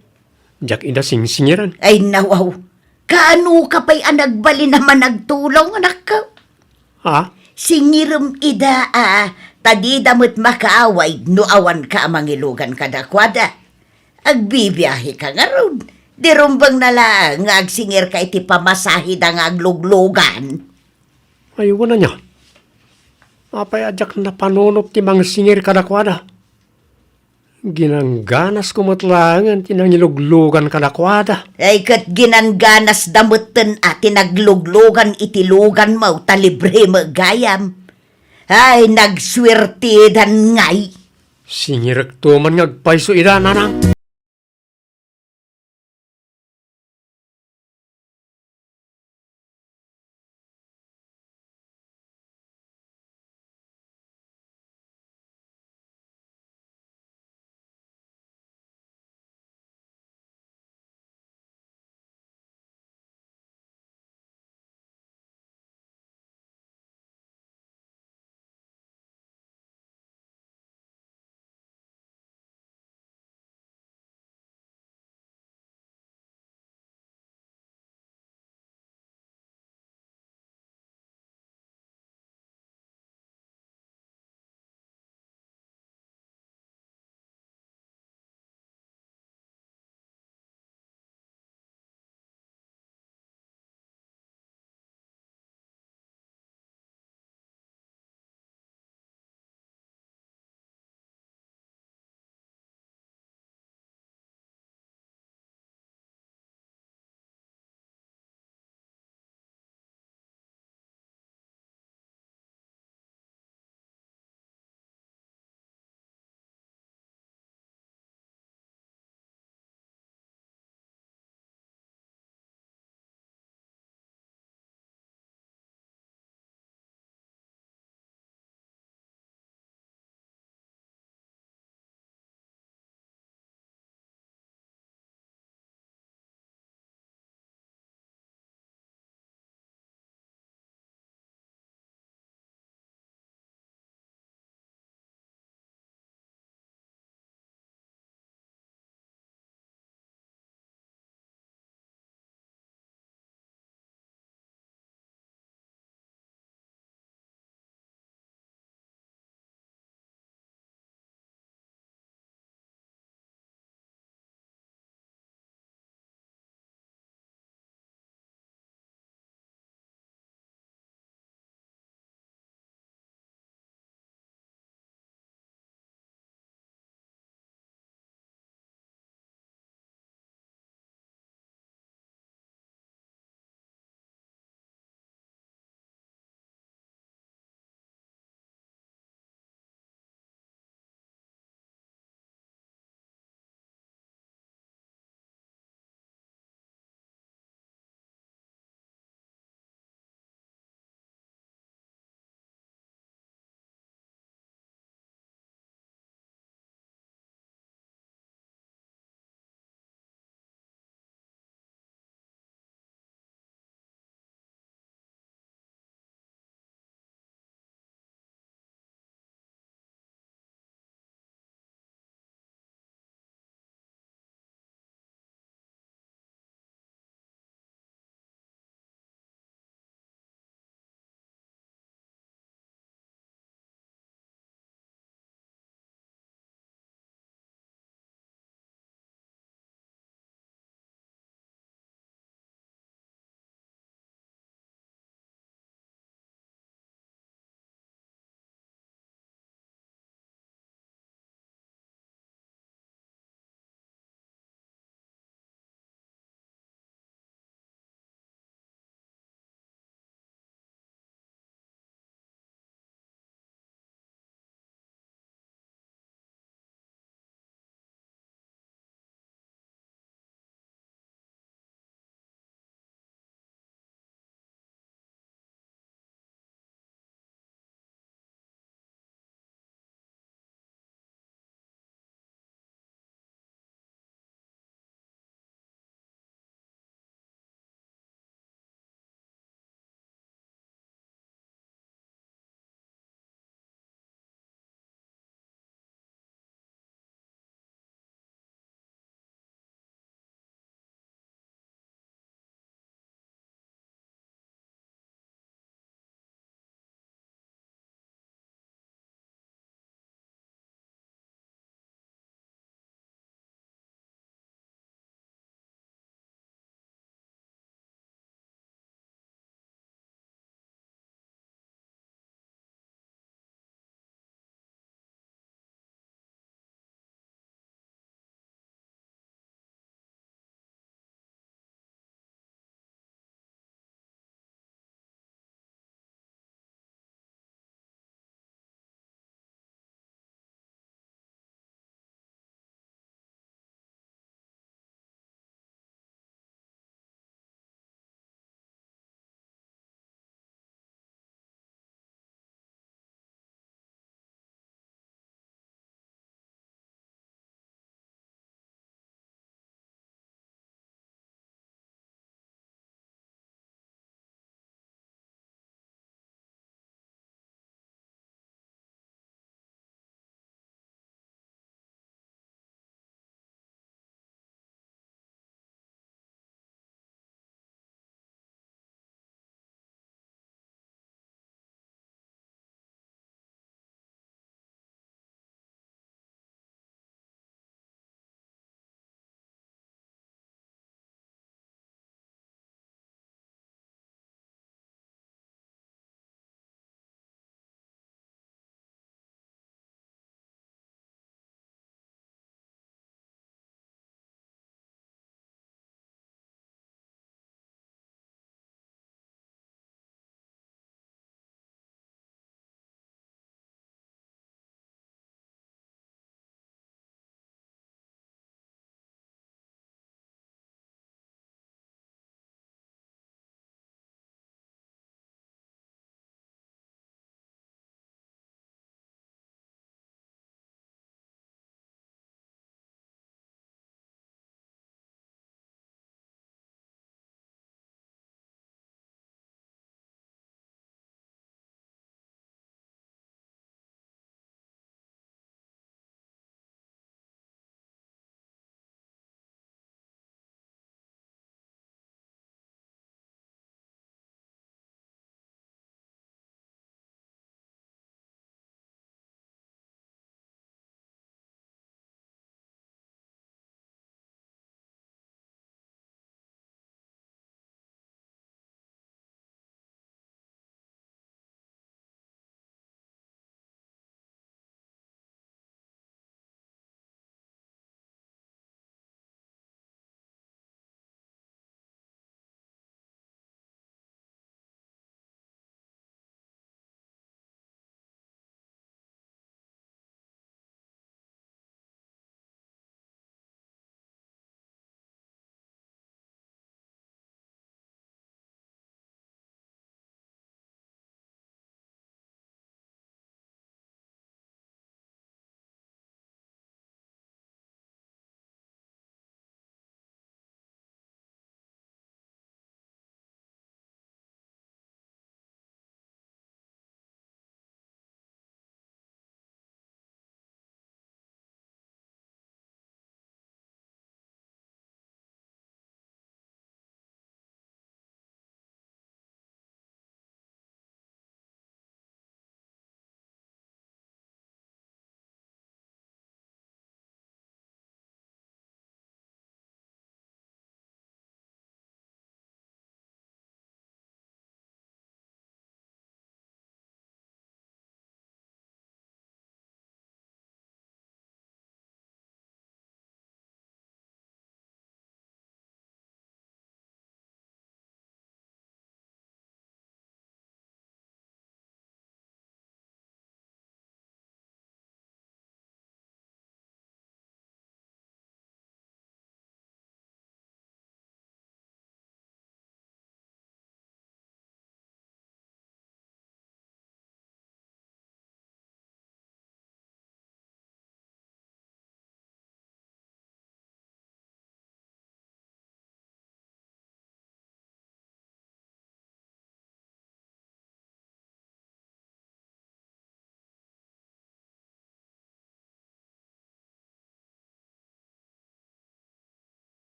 Diak ida singsingiran. Ay, nawaw. Kaano ka pay a nagbalin a managtulong, anakko? Ha? Singirem ida a, ta dida met makaaway no awanka a mangilugan kadakuada. Agbibiaheka ngarud. Di rumbeng na laeng nga agsingirka iti pamasaheda nga agluglugan. Ay, wen ania. Apay a diak napanunot ti mangsingir kadakuada? Ginangganasko met laengen ti nangiluglugan kadakuada. Ay, ket ginangganasda metten a ti nagluglugan iti luganmo ta libre met gayam. Ay, nagsuertidan ngay. Singirekto man nga agpayso ida, nanang.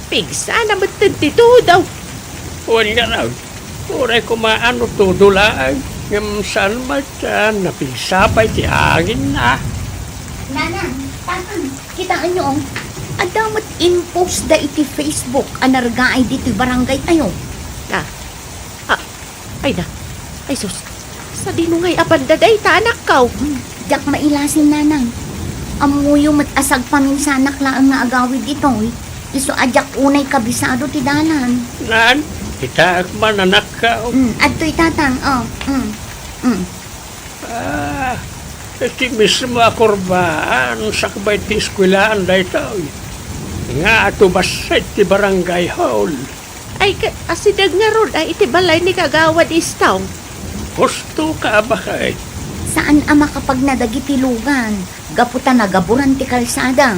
Pigsana metten ti tudo. Wen ngarud, uray koma no tudo laeng, ngem saan met a napigsa pay ti anginna. Nanang, tatang, kitaenyo, oh. Adda met in-post da iti Facebook a nargaay ditoy barangaytayo. Ah, ah, Ay na. Ay sus. Sadino ngay a banda dayta, anakko? Hmm, diak mailasin, nanang. Ammoyo met a sagpaminsanak laeng nga agawid ditoy. Isu a diak unay kabisado ti dalan. Nan, kitaek man, anakko. Hmm, adtoy tatang, oh. Hmm. Hmm. Ah, iti mismo a kurbaan, sakbay ti eskuelaan daytoy. Nga atu bassit ti barangay hall. Ay, ka-, asideg ngarud a iti balay ni Kagawad Istong. Husto ka a baket. Saan a makapagna dagiti lugan, gapu ta nagaburan ti kalsada.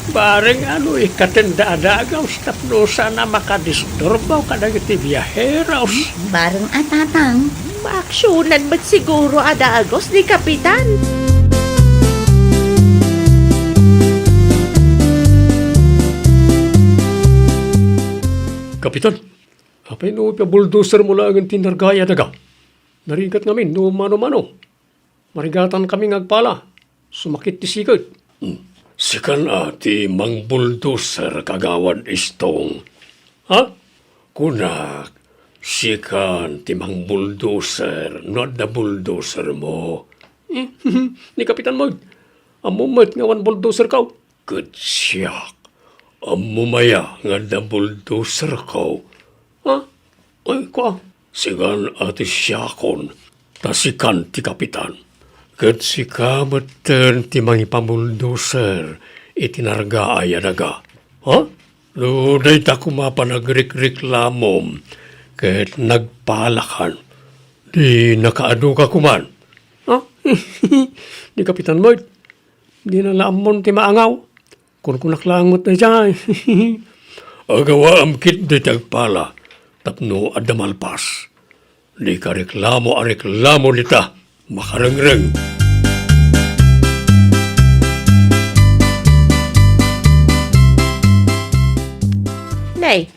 Bareng no ikkatenna a dagus tapno saan a makadisturbo kadagiti biaheros. Bareng a tatang. Maaksionan met siguro a dagus ni Kapitan. Kapitan, apay no ipabuldozermo laengen ti nargaay a daga? Narigat ngamin no mano-mano. Marigatankami nga agpala. Sumakit ti siket. Hmm. Sikan a ti mangbuldoser, Kagawad Istong. Ha? Kunak, sikan ti mangbuldoser no adda buldosermo. Hmm. Ni Kapitan Mike, ammom met nga awan buldoserko. Ket siak, ammom aya nga adda buldoserko? Ha? Ay, kua, sikan a ti siakon, ta sikan ti kapitan. Ket sika metten ti mangipabuldoser iti nargaay a daga. Ha? No dayta koma panagrikreklamom ket nagpalakan, di nakaadu ka koman. Ha? Ni Kapitan Mike, dina la ammon ti maangaw. Kunkunak laeng met daydiay. Agawaam ketdi ti agpala tapno adda malpas. Dika reklamo a reklamo dita, makarengreng. Nay,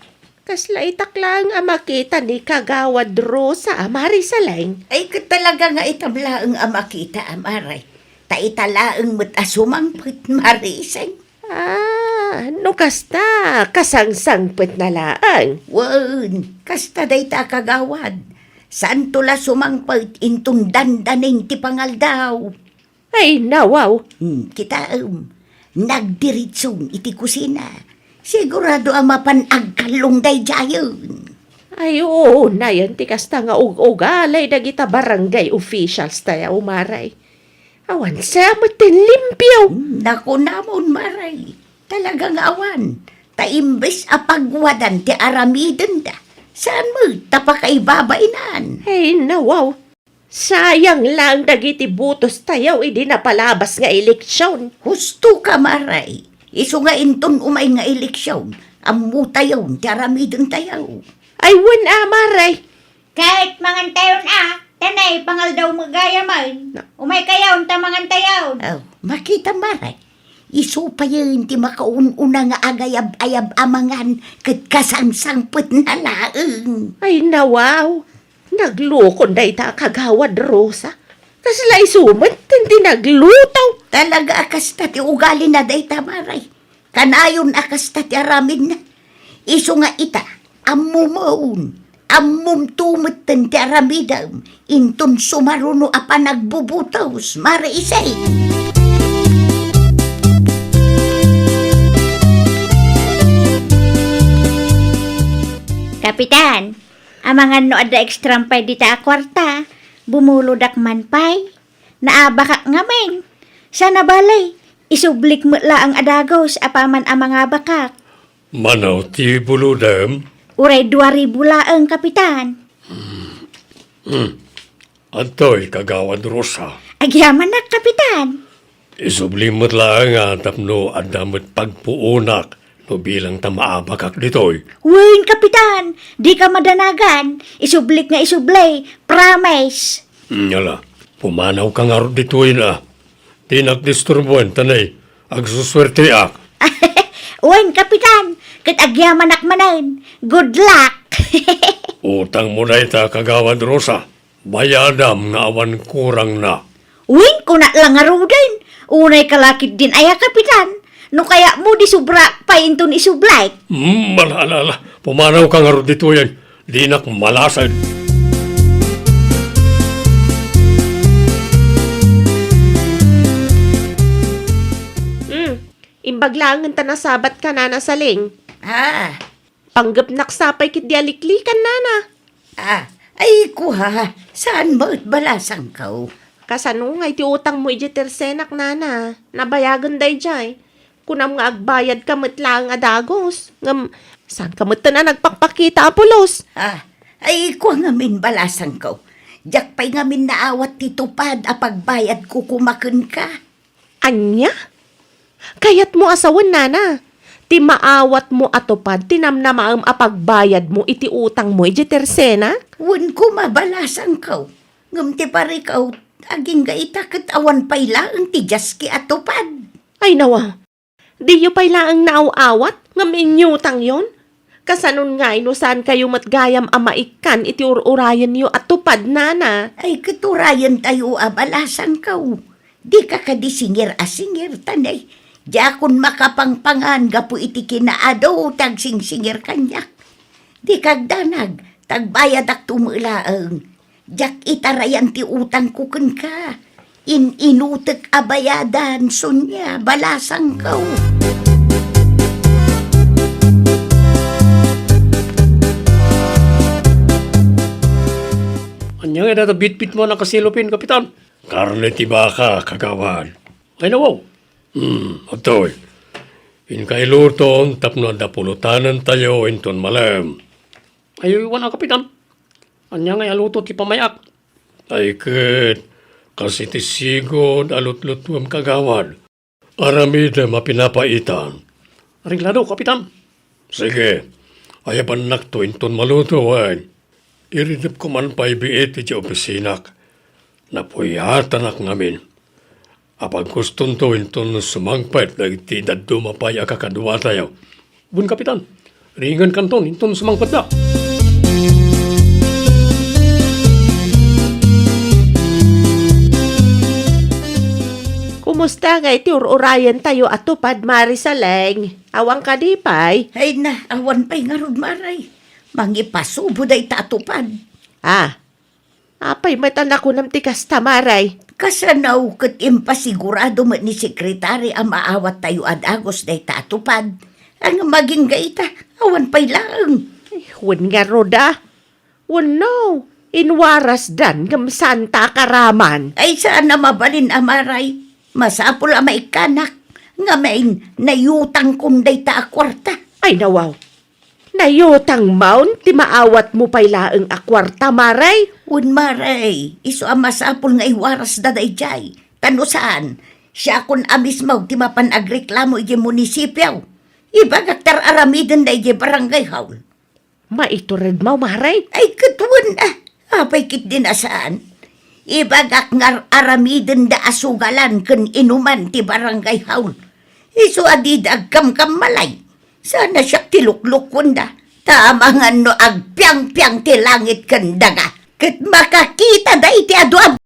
kasla itak laeng a makita ni Kagawad Rosa a Marisaleng. Ay, ket talaga nga itam laeng a makita, Amare. Ta ita laeng met a sumangpet, Mariseng. Ah, no kasta, kasangsangpetna laeng. Wen, kasta dayta a kagawad. Saanto la sumangpet inton dandanin ti pangaldaw. Ay, nawaw. Hmm, kitaem. Nagdiritson iti kusina. Sigurado a mapan agkallong daydiayen. Ay, oo, nayan ti kasta nga ug-ugali dagita barangay officials tayo, Maray. Awan sa met ti limpio. Hmm, nakunamon, Maray. Talaga nga awan. Ta imbes a pagwadan ti aramidenda, saan met ta pakaibabainan. Ay, nawaw. Sayang lang dagiti botos tayo idi napalabas nga eleksyon. Husto ka, Maray. Isu nga inton umay nga eleksyon, ammo tayon ti aramiden tayo. Ay, wen a, Maray. Ket mangan tayon a, tanay pangaldaw met gayamen. Na- Umay kayon ta mangan tayon. Oh, makita, Maray. Isu payen ti makaun-una nga agayab-ayab a mangan ket kasangsangpetna laeng. Ay, nawaw. Naglukon dayta a kagawad Rosa. Kasla isu met ti nagluto. Talaga a kasta ti ugalina dayta, Maray. Kanayon a kasta ti aramidna. Isu nga ita, ammom, ammomto metten ti aramidem, inton sumaruno a panagbubutos, Maray Isay. Kapitan, amangan no adda extra pay dita a kuarta, bumulodak man pay. Naabakak ngamin. Sana bale, isublik met laeng a dagus apaman a mangabakak. Mano ti bulodem? Uray dua ribu laeng, Kapitan. Hmm. Adtoy, Kagawad Rosa. Agyamanak, Kapitan. Isubli met laeng a tapno adda met pagpuonak no bilang ta maabakak ditoy. Wen, Kapitan, dika madanagan. Isublik nga isubli. Promise. Hmm, ala, pumanawka ngarud ditoy na. Dinak disturboen, tanay, agsusuerteak. Wen, Kapitan, ket agyamanak manen. Good luck! Utangmo dayta, Kagawad Rosa. Bayadam nga awan kurangna. Wen, kunak la ngaruden. Unay ka la ketdin aya, Kapitan. No kayatmo, di sobra pay inton isubli. Hmm, ala, ala, ala. Pumanawka ngarud ditoyen. Dinak malased. Hmm, imbag laengen ta nasabatka, Nana Saling. Ah. Panggepnak sa pay ketdi a liklikan, Nana. Ah, ay, kua, saan met balasangko? Kasano ngay ti utangmo idiay tersenak, Nana? Nabayagen daydiay. Kunam nga agbayadka met laeng a dagus. Ngem, saanka metten a nagpakpakita a pulos? Ah, ay, kua ngamin balasangko. Diak pay ngamin naawat ti tupad a pagbayadko koma kenka. Ania? Kayatmo a sawen, Nana, ti maawatmo a tupad ti namnamaem a pagbayadmo iti utangmo idiay tersenak? Wen koma balasangko. Ngem ti parikaw, agingga ita ket awan pay laeng ti diaski a tupad. Ay nawa, diyo pay laeng naaw-awat ngem inyutangyon? Kasanon ngay no saankayo met gayam a maikkan iti ur-urayenyo a tupad, Nana? Ay, ket urayentayo a balasangko. Dika kadi singir a singir, ta nay, diakon makapangpangan gapu iti kinaadu ti agsingsingir kaniak. Dika agdanag, ta agbayadakto met laeng. Diak itarayan ti utangko kenka. In-inutek a bayadan, Sonia, balasangko. Ania ngay dayta bitbitmo a nakasilupin, Kapitan? Karne ti baka, Kagawad. Ay, nawaw. Hmm, adtoy. Inka iluton tapno adda pulotanentayo inton malem. Ay, wen a, Kapitan. Ania ngay a luto ti pamay-ak? Ay ket, kas iti sigud a lutlutuem, Kagawad. Aramidem a pinapaitan. Areglado, Kapitan. Sige, ayabannakto inton maluto, wen. Iridepko man pay biit idiay opisinak. Napuyatanak ngamin. Apagkustonto inton sumangpet dagiti dadduma pay a kakaduatayo. Wen, Kapitan, ringenkanton inton sumangpetda. Kumusta ngay ti ur-urayentayo a tupad, Mare Saleng? Awan kadi pay? Ay na, awan pay ngarud, Mare. Mangipasubo dayta a tupad. Ah, apay met a nakunam ti kasta, Mare? Kasano ket impasigurado met ni Sekretari a maawattayo a dagus dayta a tupad? Ngem agingga ita, awan pay laeng. Ay, wen ngarud a. Wenno, inwarasdan ngem saanta a karaman. Ay, saan a mabalin a, Mare. Masapul a maikkanak. Ngamin, nayutangkon dayta a kuarta. Ay, nawaw. Nayutangmon ti maawatmo pay laeng a kuarta, Mare? Wen, Mare, isu a masapul nga iwarasda daydiay. Ta no saan, siakon a mismo ti mapan agreklamo idiay munisipio. Ibagak ta ar-aramidenda idiay barangay hall. Maituredmo, Mare? Ay, ket wen a. Apay ketdin a saan? Ibagak nga ar-aramidenda a sugalan ken inuman ti barangay hall. Isu a dida agkamkammalay. Saan a siak ti luklukuenda. Ta amangan no agpiangpiang ti langit ken daga. Ket makakitada iti adu a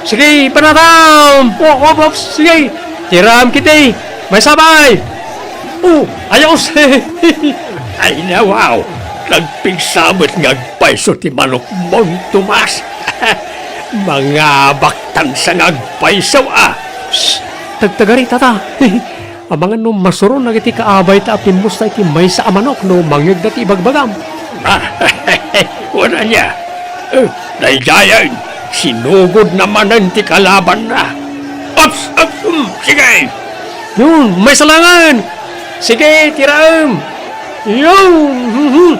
Sige, panatam! O, op, op, sige! Tiram kiti! May sabay! O, ayos! Ay, nawaw! Nagpigsa met nga agpayso ti manokmon, Tomas! Mangabaktan sa nga agpayso, a! Shh! Tagtagari, tata! Amangan no masuron dagiti kaabayta a pimmusta iti maysa a manok no mangngegda ti ibagbagam. Wen ania? Eh, daydiayen, sinugod na manen ti kalabanna. Ups, ups, um, sige! Yun, maysa laengen! Sige, tiraem! Yun! Mhm.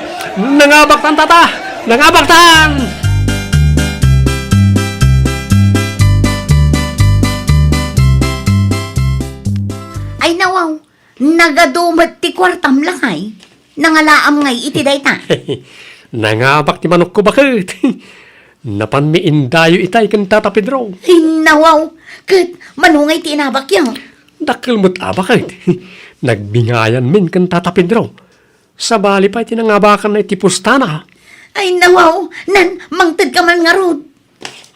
Nangabaktan, tata! Nangabaktan! Ay, nawaw, nagadu met ti kuartam, lakay. Nangalaam ngay iti dayta? Nangabak ti manokko, baket. Napanmi indayo itay ken Tata Pedro. Ay, nawaw, ket mano ngay ti inabakyo? Dakkel met a, baket. Nagbingayanmin ken Tata Pedro. Sabali pay ti nangabakanna iti pustana. Ay, nawaw, nan, mangtedka man ngarud.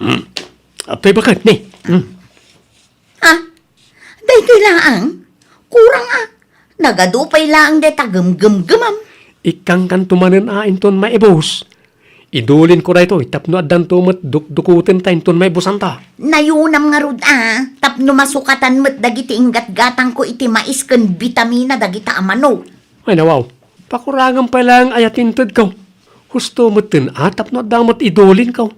Hmm. Apay, baket, ni? Hmm. Ha? Daytoy laeng? Kurang a. Nagadu pay laeng dayta gumgumgumam. Ikkangkanto manen a inton maibus. Idulinko daytoy tapno addanto met dukdukutenta inton maibusanta. Nayunam ngarud a, tapno masukatan met dagiti inggatgatangko iti mais ken bitamina dagita a manok. Ay, nawaw. Pakurangem pay laeng aya ti intedko. Husto metten a tapno adda met idulinko.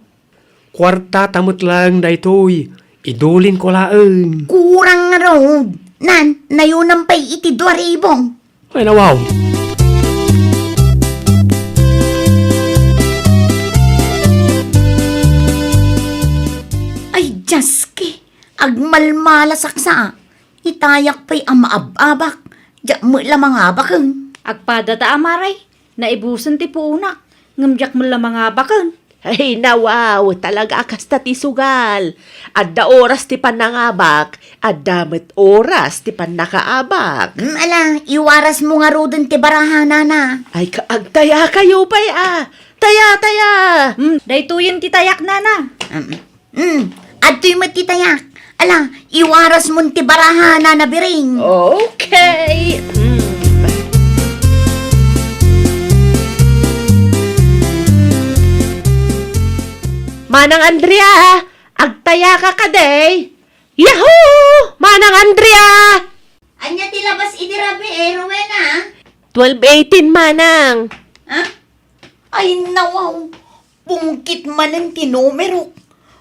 Kuartata met laeng daytoy, idulinko laeng. Kurang ngarud. Nan, nayunam pay iti dua ribu. Ay, nawaw. Ay, Dios ki, agmalmalasak sa. Itayak pay a maab-abak, diak met la mangabaken. Agpadata a, mare, naibusen ti puonak, ngem diak met la mangabaken. Ay, nawaw, talaga a kasta ti sugal. Adda oras ti pannangabak, adda met oras ti pannakaabak. Mm, ala, iwarasmo ngaruden ti baraha, nana. Ay, ka-, agtayakayo pay a. Taya, taya. Mm, daytoyen ti tayak, nana. Mm. Mm, adtoy met ti tayak. Ala, iwarasmon ti baraha, nana Biring. Okay. Mm. Manang Andrea, agtayaka kadi? Yahoo! Manang Andrea! Ania ti labas idi rabii, Rowena? Twelve eighteen, manang. Ha? Ay, nawaw. Pungkit manen ti numerok.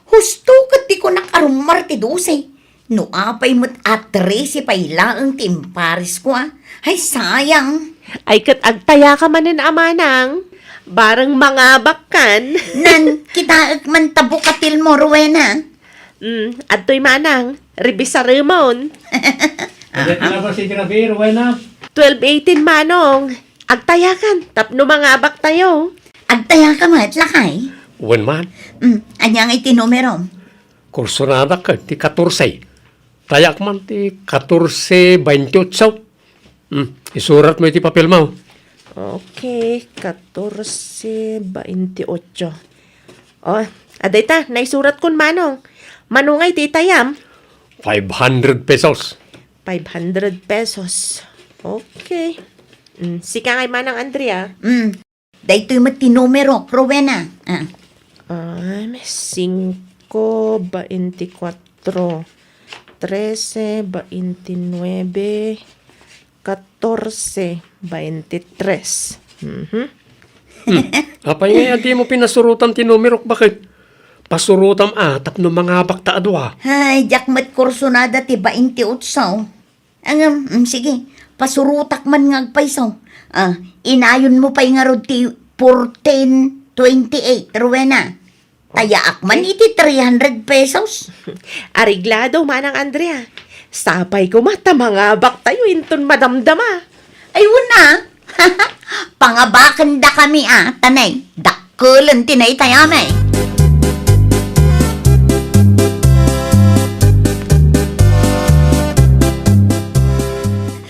Husto ket di kunak a rummar ti dose. No apay met a trese pay laeng ti imparesko a. Ay, sayang. Ay, ket agtayaka manen a, manang. Bareng mangabakkan. Nan, kitaek man ta bukatilmo, Rowena. Mm, adtoy, manang. Rebisaremon. Ania ti labas idi rabii, Rowena? Twelve eighteen, manong. Agtayakan, tapno mangabaktayo. Agtayaka met, lakay? Wen man. Mm, ania ngay ti numerom? Kursonadak ken ti katorse. Tayak man ti katorse baintiotso. Mm, isuratmo iti papelmo. Okay, katorse baintiotso. Oh, adda ita, naisuratkon, manong. Mano ngay ti itayam? Five hundred pesos. Five hundred pesos. Okay. Mm, sika ngay, manang Andrea. Mm. Daytoy met ti numerok, Rowena. Ah. Ah, singko, baintikwatro, trese, baintinuebe, katorse, baintitres. Mhm. Hmm. Apay ngay a dimo pinasurotan ti numerok, baket? Pasurotam a tapno mangabakta a dua. Ay, diak met kursonada ti baintiotso. Ngem, mm, sige, pasurotak man nga agpayso. Ah, inayonmo pay ngarud ti fourteen twenty-eight, Rowena. Tayaak man iti three hundred pesos. Areglado, Manang Andrea. Sapay koma ta mangabaktayo inton madamdama. Ay, wen a. Pangabakendakami a, ta nay, dakkel ti naitayami.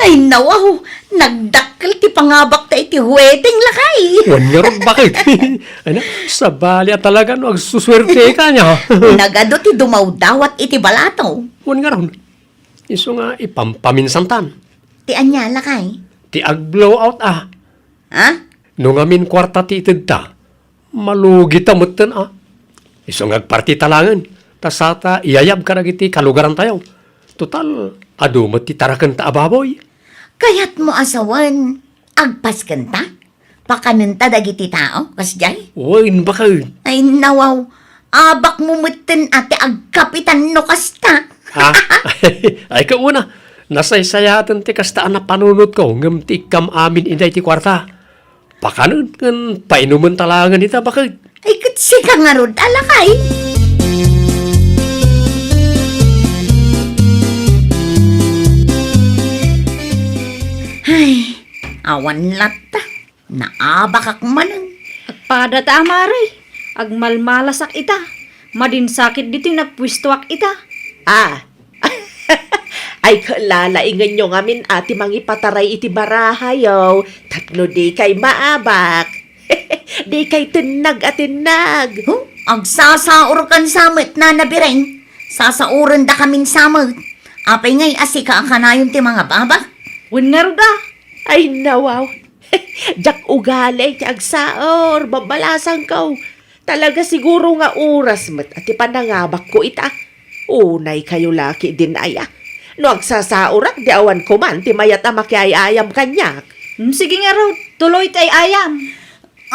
Ay, Awaw, nagdakkel ti pangabakta iti wedding, lakay. Wen ngarud, baket. Ano, sabali a talaga no agsusuerte ka niya. Nagadu ti dumawdawat iti balato. Wen ngarud. Isu nga ipampaminsantan. Ti ania, lakay? Ti ag-blowout, a. Ha? No ngamin kuarta ti itedta, malugita metten, a. Isu nga agparti ta laengen, ta sata iyayab kadagiti kalugarantayo. Total, adu met ti tarakenta a baboy. Kayatmo a sawen, agpaskenta? Pakanenta dagiti tao, kasdiay? Wen, baket. Ay, nawaw. Abakmo metten a ti agkapitan no kasta. Ha? Ay, kauna, nasaysayaten ti kasta a napanunotko, ngem ti ikkam amin idiay ti kuarta. Pakanen ken painumen ta laengen ita, baket. Ay, ket sika ngarud, a lakay. Ay, awan latta. Naabakak manen. Agpada ta, amare. Agmalmalasak ita. Madinsakit ditoy nappuestoak ita. Ah. Ay, kalalaingenyo ngamin a ti mangipataray iti barahayo tapno dikay maabak. Dikay tennag a tennag. Huh? Agsasaurkan sa met, Nana Bireng. Sasaurendakamin sa met. Apay ngay a sika a kanayon ti mangababak? Wen ngarud a. Ay, nawaw. Diak ugali ti agsaur, babbalasangko. Talaga siguro nga oras met a ti panangabakko ita. Unay kayo laki din aya. No agsasaurak, di awan koman ti mayat a makiay-ayam kaniak. Hmm, sige ngarud, tuloy ti ay-ayam.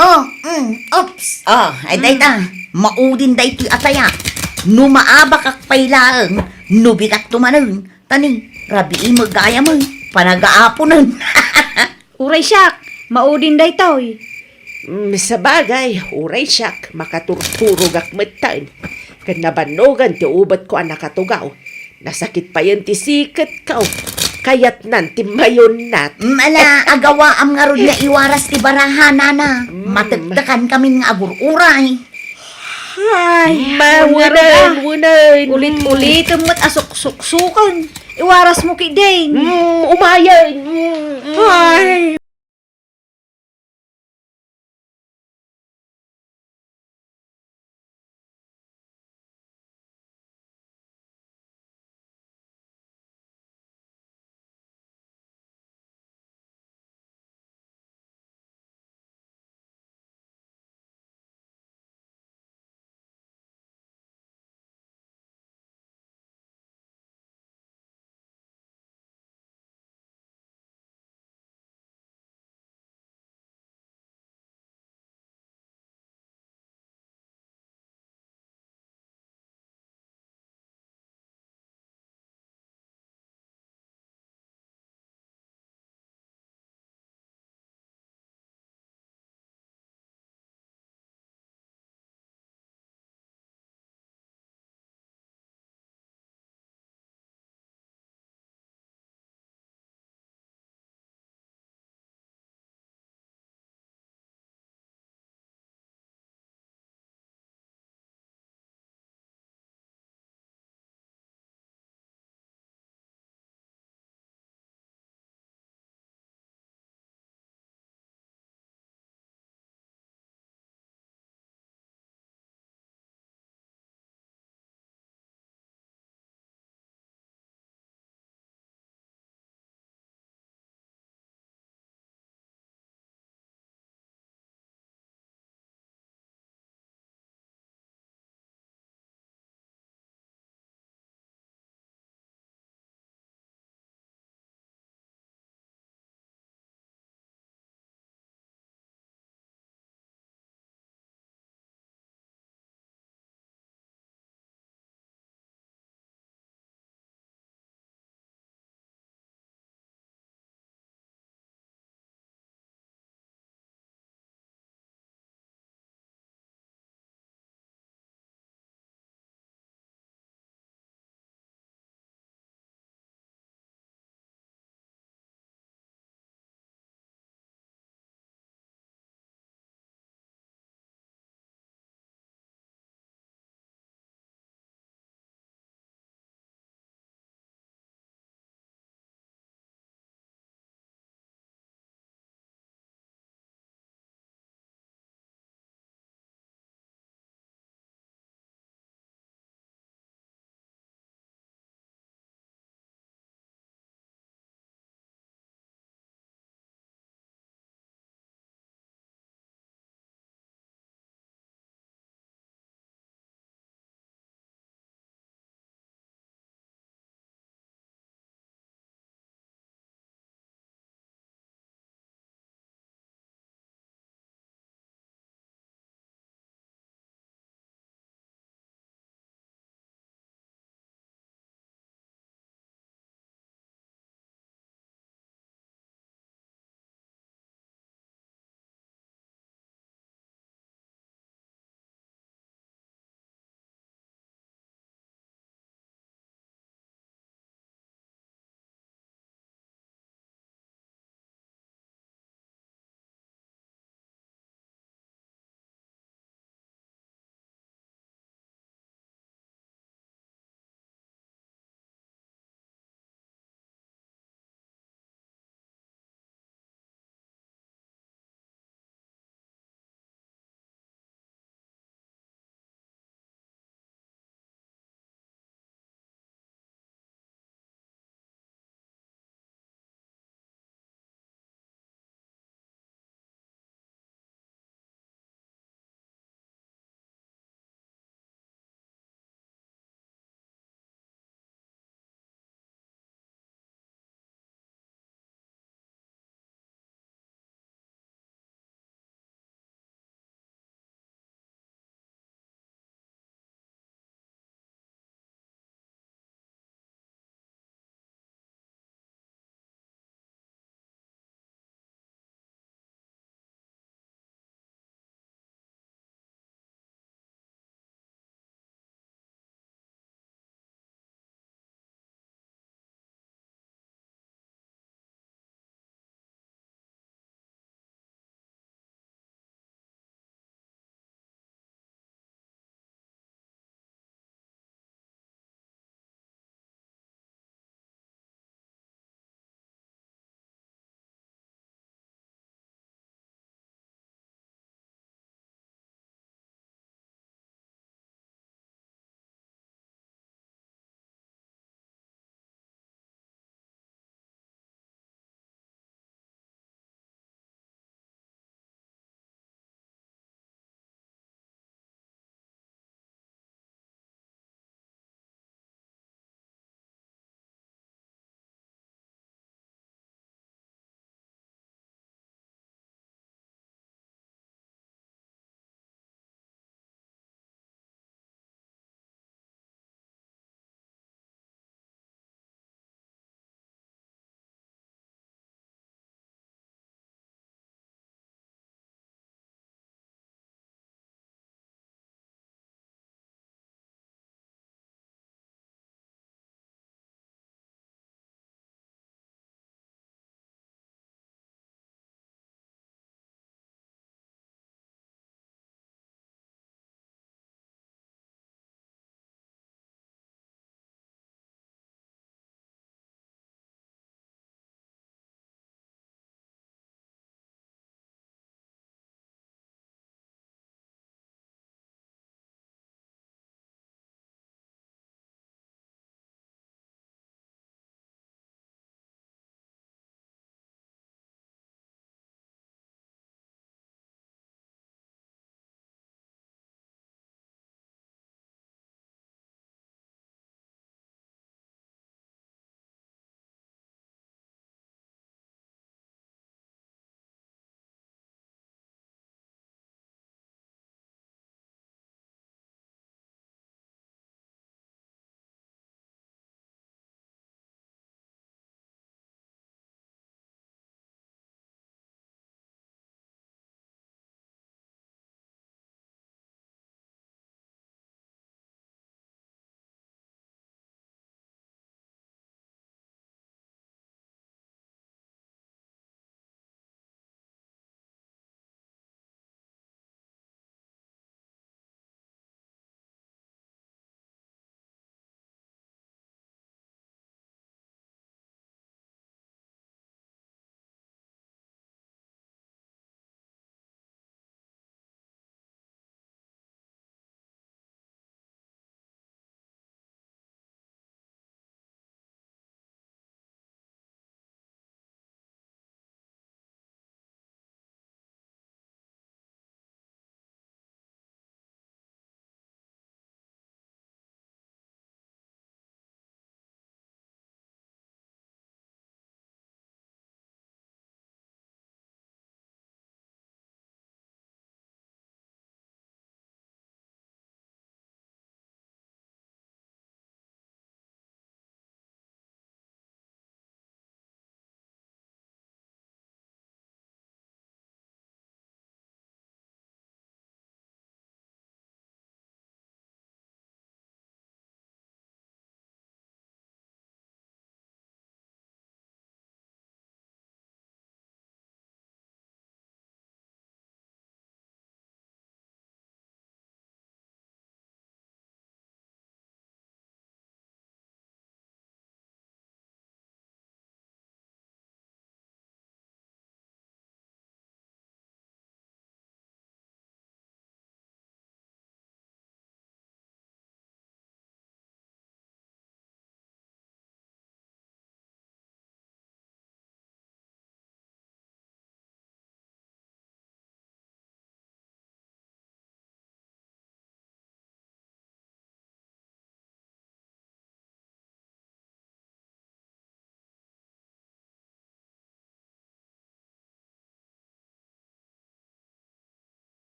Oh, mm, oops. Oh, ay, mm, dayta. Maudin daytoy ataya. No maabakak pay laeng, no bigatto manen. Tani, rabii met gayam, eh. Panagaaponen. Uray siak, maudin daytoy. Mm, sabagay, uray siak, makaturturogak metten. Ken nabannogan ti ubetko a nakatugaw. Nasakit payen ti siketko. Kayatnan ti mayunnat. Mm, ala, agawaam ngarud nga iwaras ti baraha, Nana. Mm. Matektekankamin nga agur-uray. Ay, mawenen, wenen. Ulit-ulitem met a suksuksuken. Iwarasmo ketdin. Mm, umayen. Mm, mm. Ay.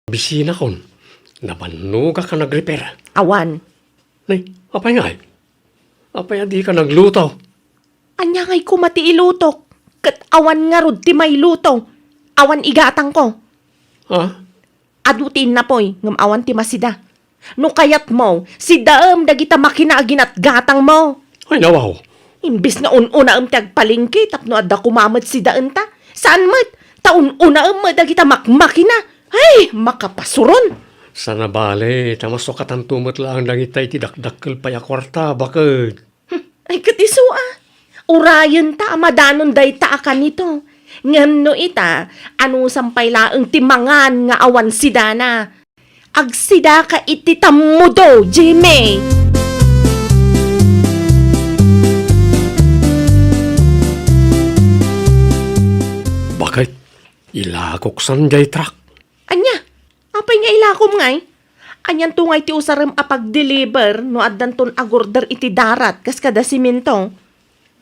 Bisinakon, nabannogak a nagrepair. Awan. Nay, apay ngay? Apay a dika nagluto? Ania ngay koma ti ilutok? Ket awan ngarud ti mailuto. Awan igatangko. Ha? Adu ti innapoy, ngem awan ti masida. No kayatmo, sidaem dagita makina a ginatgatangmo. Ay, nawaw. Imbes nga un-unaem ti agpalengke tapno adda koma met sidaenta, saan met, ta un-unaem met dagita makmakina. Ay, makapasuron! Sana bale, ta masukatanto met laeng dagita iti dakdakkel pay a kuarta, baket. Hmm, ay, ket isu a. Urayenta a madanon dayta a kanito. Ngem no ita, anusam pay laeng ti mangan nga awan sidana? Agsidaka iti tammudo, Jimmy! Baket, ilakok san jay truck. Ania? Apay nga ilakom ngay? Anianto ngay ti usarem a pag-deliver no addanton agurder iti darat kas kada semento?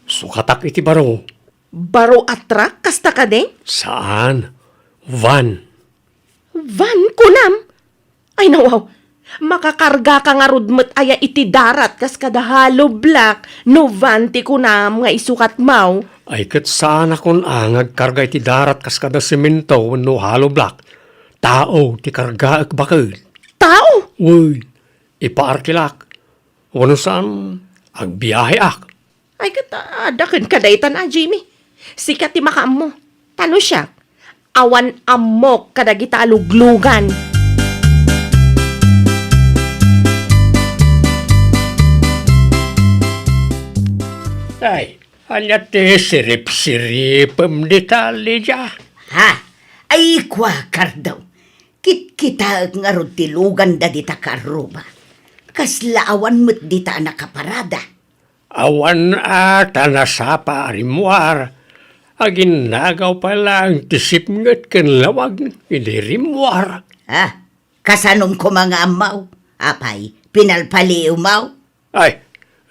Sukatak iti baro. Baro a truck kasta kadi? Saan. Van. Van, kunam? Ay, nawaw. Makakargaka ngarud met aya iti darat kas kada hollow block no van ti kunam nga isukatmo? Ay, ket saanakon a nga agkarga iti darat kas kada semento wenno hollow block. Tao ti kargaek, baket. Tao? Wen, ipaarkilak. Wenno saan, agbiaheak. Ay, ket, ah, adda kenka daytan a, Jimmy. Sika ti makaammo. Ta no siak, awan ammok kadagita a luglugan. Ay, ania ti sirip-siripem dita, Lydia? Ha? Ay, kua, Cardo. Kitkitaek ngarud ti lugan dagita kaarruba. Kasla awan met dita a nakaparada. Awan a ta nasapa a rimmuar. Aginnagaw pay laeng ti sipnget ken lawag idi rimmuar. Ah, kasanom koma nga ammaw? Apay, pinalpaliiwmaw? Ay,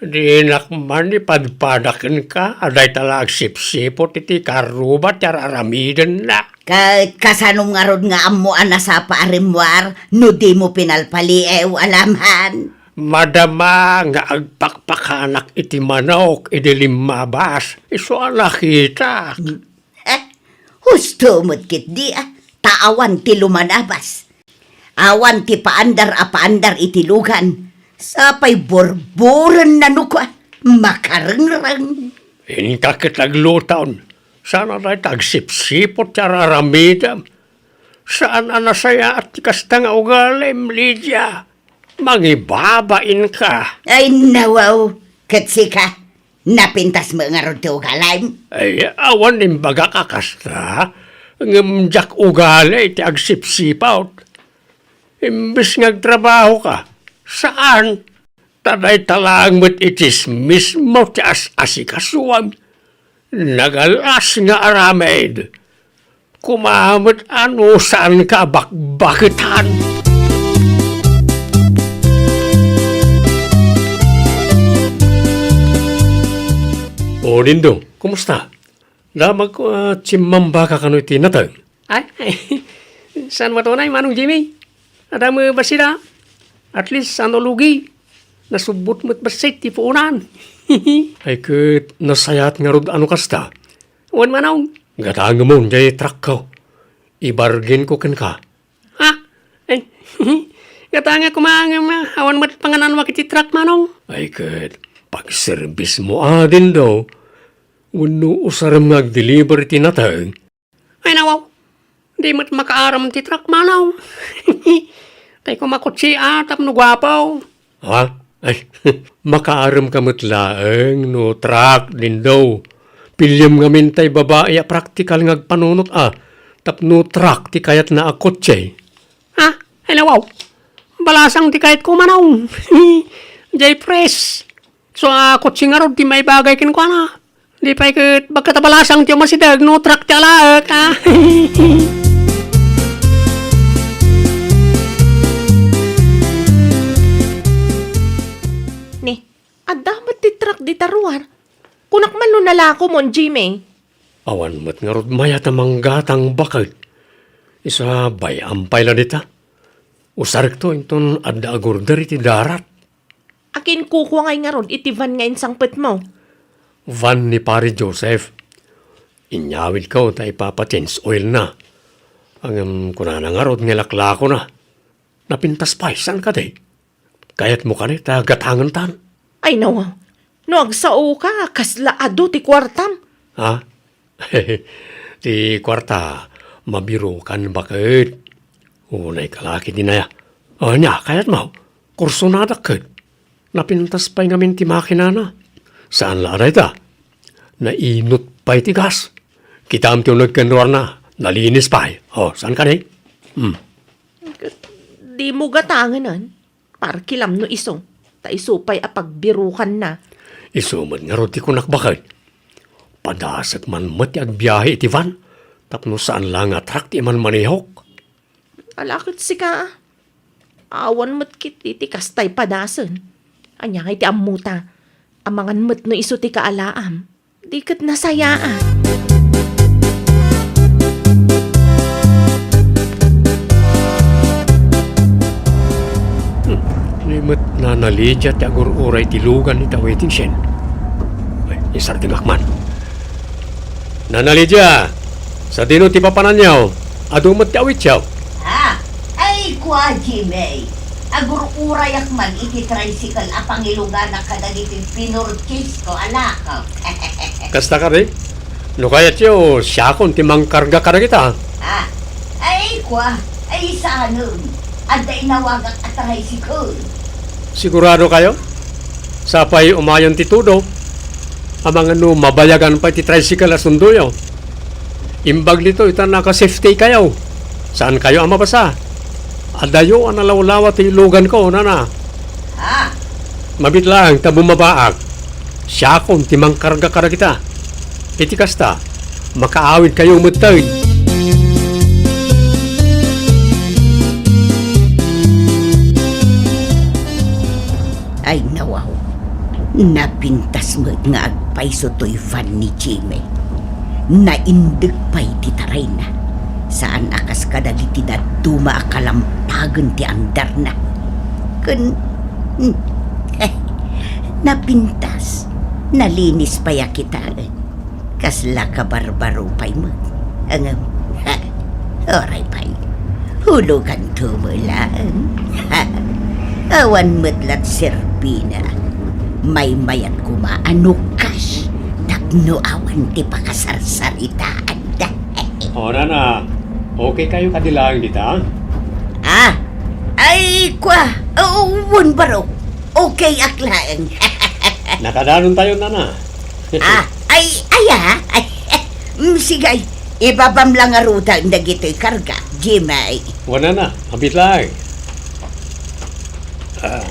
dinak man ipadpada kenka a dayta la agsipsipot iti kaarruba ti ar-aramidenna. Ket kasanom ngarud nga ammo a nasapa a rimmuar no dimo pinalpaliiw, Alaman? Madama nga agpakpakanak iti manok idi limmabas, isu a nakitak. Eh, husto met ketdi, ah, ta awan ti lumanabas. Awan ti paandar a paandar iti lugan. Sapay burburenna no kua, makarengreng. Inka ket agluton. Saan a dayta agsipsipot ti ar-aramidem. Saan a nasayaat ti kasta nga ugalim, Lydia. Mangibabainka. Ay, nawaw. Ket sika, napintas met ngarud ti ugalim? Ay, awan imbagak a kasta, ngem diak ugali ti agsipsipot. Imbes nga agtrabahoka, saan? Ta dayta laeng met iti mismo ti as-asikasuam. Nagalas nga aramid. Koma met a no saanka a bakbaketan. O, Dindong, kumusta? Damagko a simmambaka kano iti nateng. Ay, saan met unay, Manong Jimmy? Adda met bassit a. At least, saan a lugi. Nasubbot met bassit ti puonan. Ay ket, nasayaat ngarud a no kasta. Wen, Manong. Gatangemon jay truckko. Ibargainko kenka. Ha? Ay, gatangek koma ngem, ah, awan met pangan-anuak iti truck, Manong. Ay ket, pagserbismo a, Dindo. Wenno usarem nga agdeliver iti nateng. Ay, nawaw. Di met makaaram ti truck, Manong. Tay koma kotse a tapno guapo. Ha? Ay, makaaramka met laeng no truck, Dindo. Piliem ngamin tay babai a praktikal nga agpanunot a tapno truck ti kayatna a kotse. Ha? Ay, nawaw. Balasang ti kayatko, Manong. Jay Fresh. So, a kotse ngarud ti maibagay kenkuana. Di pay ket bagka ta balasang ti umasideg no truck ti alaek, a. Ni, adda met ti truck dita ruar. Kunak man no nalakomon, Jimmy. Awan met ngarud mayat a manggatang baket. Isu a bay-am pay la dita. Usarekto inton adda agurder iti darat. Akin kukua ngay ngarud iti van nga insangpetmo? Van ni Pare Joseph. Inyawidko ta ipapa-change oilna. Ngem kunana ngarud nga laklakona. Napintas pay, saan kadi? Kayatmo kadi ta gatangentan? Ay, no. No agsaoka, kasla adu ti kuartam. Ha? Ti kuarta, mabirukan baket. Unay kalaki dinaya. Ania, kayatmo? Kursonadak ket. Napintas pay ngamin ti makinana. Saan la a dayta? Nainot pay ti gas. Kitaem ti uneg ken ruarna. Nalinis pay. O, saan kadi? Hmm. Dimo gatangenen. Parkilam no isu, ta isu pay a pagbirukanna. Isu met ngarud ti kunak baket. Padasek man met ti agbiahe iti van, tapno saan la nga truck ti imanmanehok. Ala ket sika, a. Awan met ketdi ti kastay padasen. Ania ngay ti ammota? Amangan met no isu ti kaalaam. Di ket nasayaat. Hmm, ni met Nana Lydia ti agur-uray ti lugan ita waiting shed. Ay, isardengak man. Nana Lydia, sadino ti papananyo? Adu met ti awityo? Ah, ay, kua, Jimmy. Agur-urayak man iti tricycle a pangiluganak kadagiti pinurchasesko a lakok. Kasta kadi? No kayatyo, siakon ti mangkarga kadagita. Ah, ay, kua, ay, saanen. Adda inawagak a tricycle. Sigurado kayo? Sapay umayon ti tudo. Amangan no mabayagan pay ti tricycle a sundoyo. Imbag ditoy ta naka-safety kayo. Saan kayo a mabasa? Adayo a nalawlawa ti luganko, nana. Ah. Mabit laeng ta bumabaak. Siakon ti mangkarga kadagita. Iti kasta, makaawid kayo metten. Ay, nawaw. Napintas met nga agpayso toy van ni Jimmy. Naindeg pay ti tarayna. Saan a kas kadagiti dadduma a kalampagen ti andarna. Ken, hmm, eh, napintas. Nalinis pay a kitaen. Kasla kabarbaro pay met. Ngem, ha, oray pay. Huluganto met laeng. Ha, awan met lat serbina. Maymayat koma a no cash tapno awan ti pakasarsaritaanda. O, nana, okay kayo kadi laeng dita? Ah, ay, kua, wen barok. Okay ak laeng. Nakadanon tayo, nana. Ah, ay, aya, ay, mm, sige, ay, ibabam lang a ruta dagitoy karga, Jimmy. Wana na, abit lang. Ah.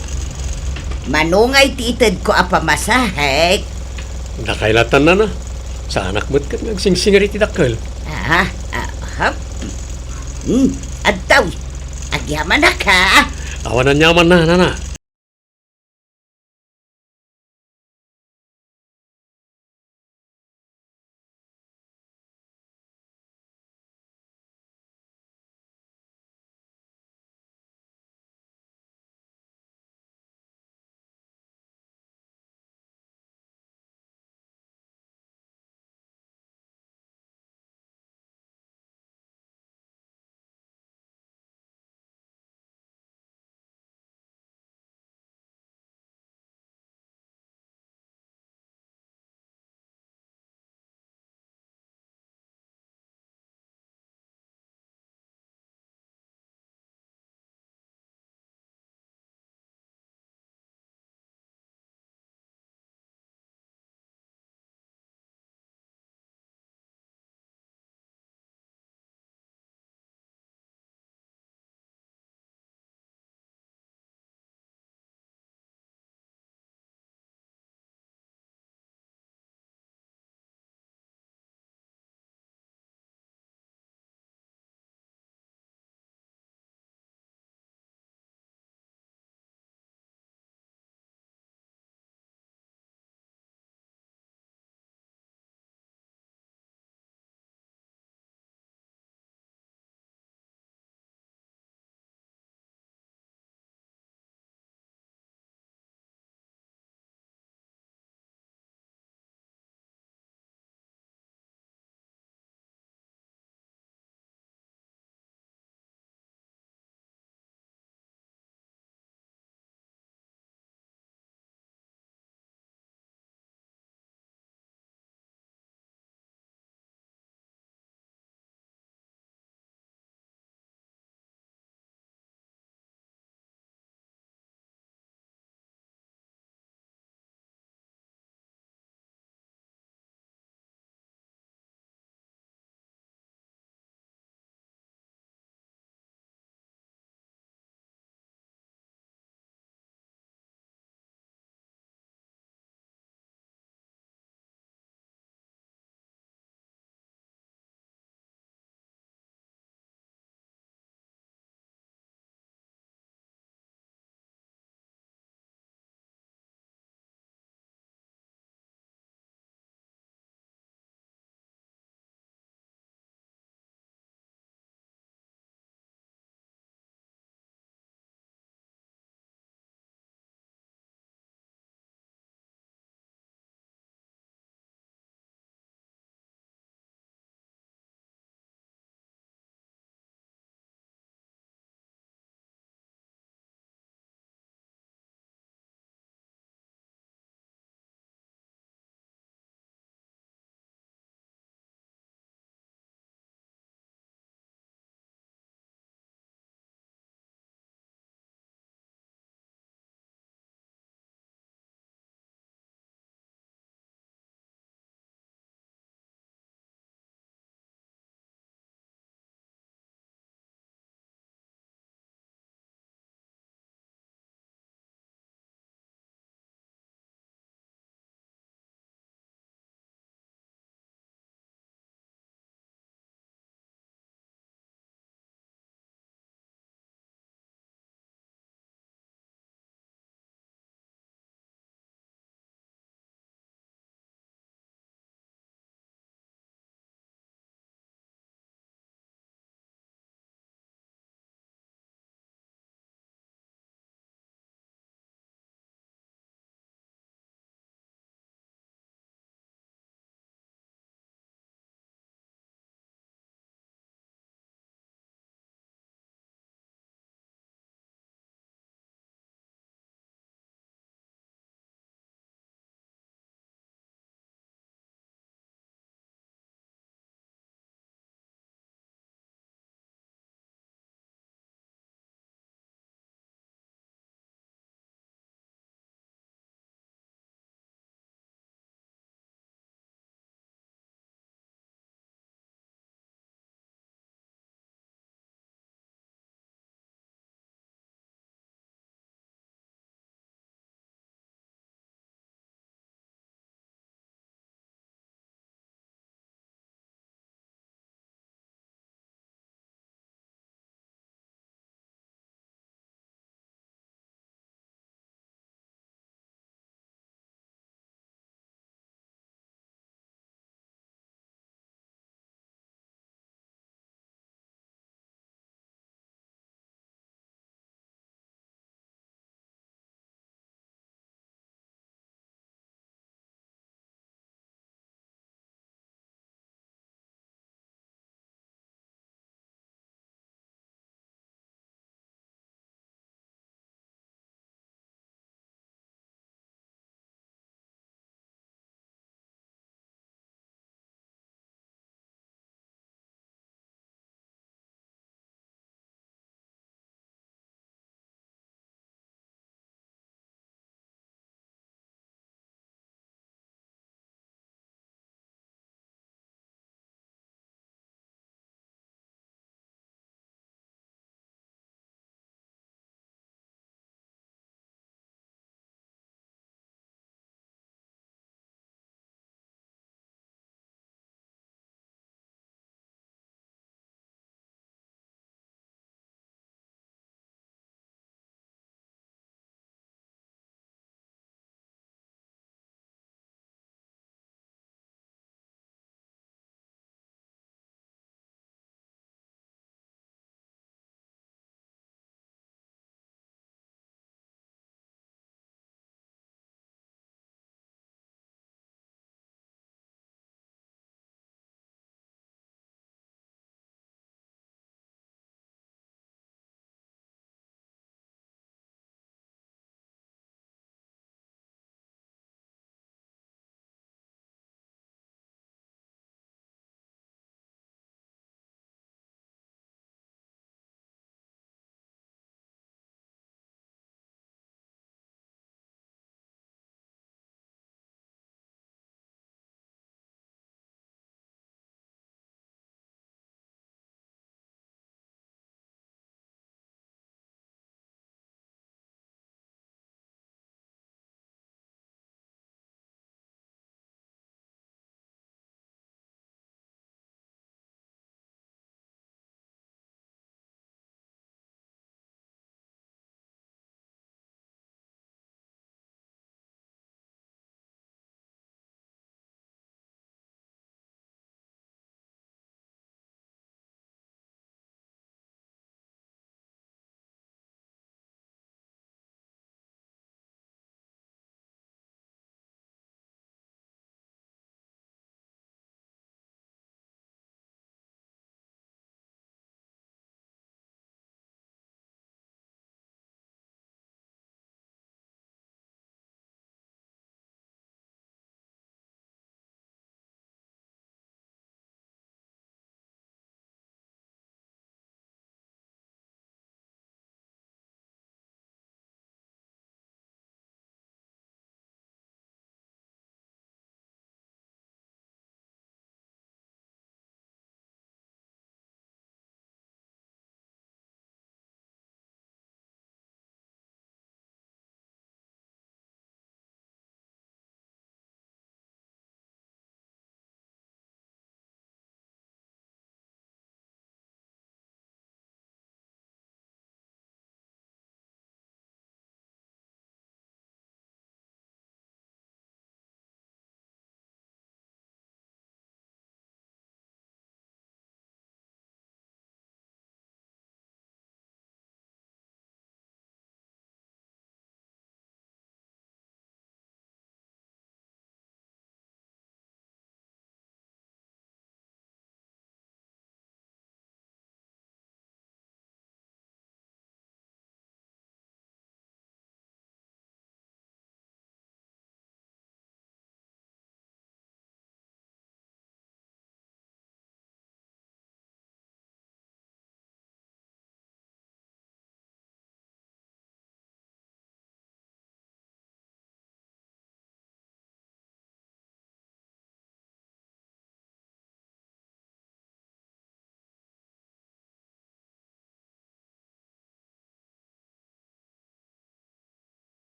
Manungay ti itedko a pamasahe. Nakailatan na na. Saanak met ket nga agsingsingir iti dakkel. Ah, ah, hap. Hmm, adtaw. Agyamanak, ha? Awan aniaman na, nana.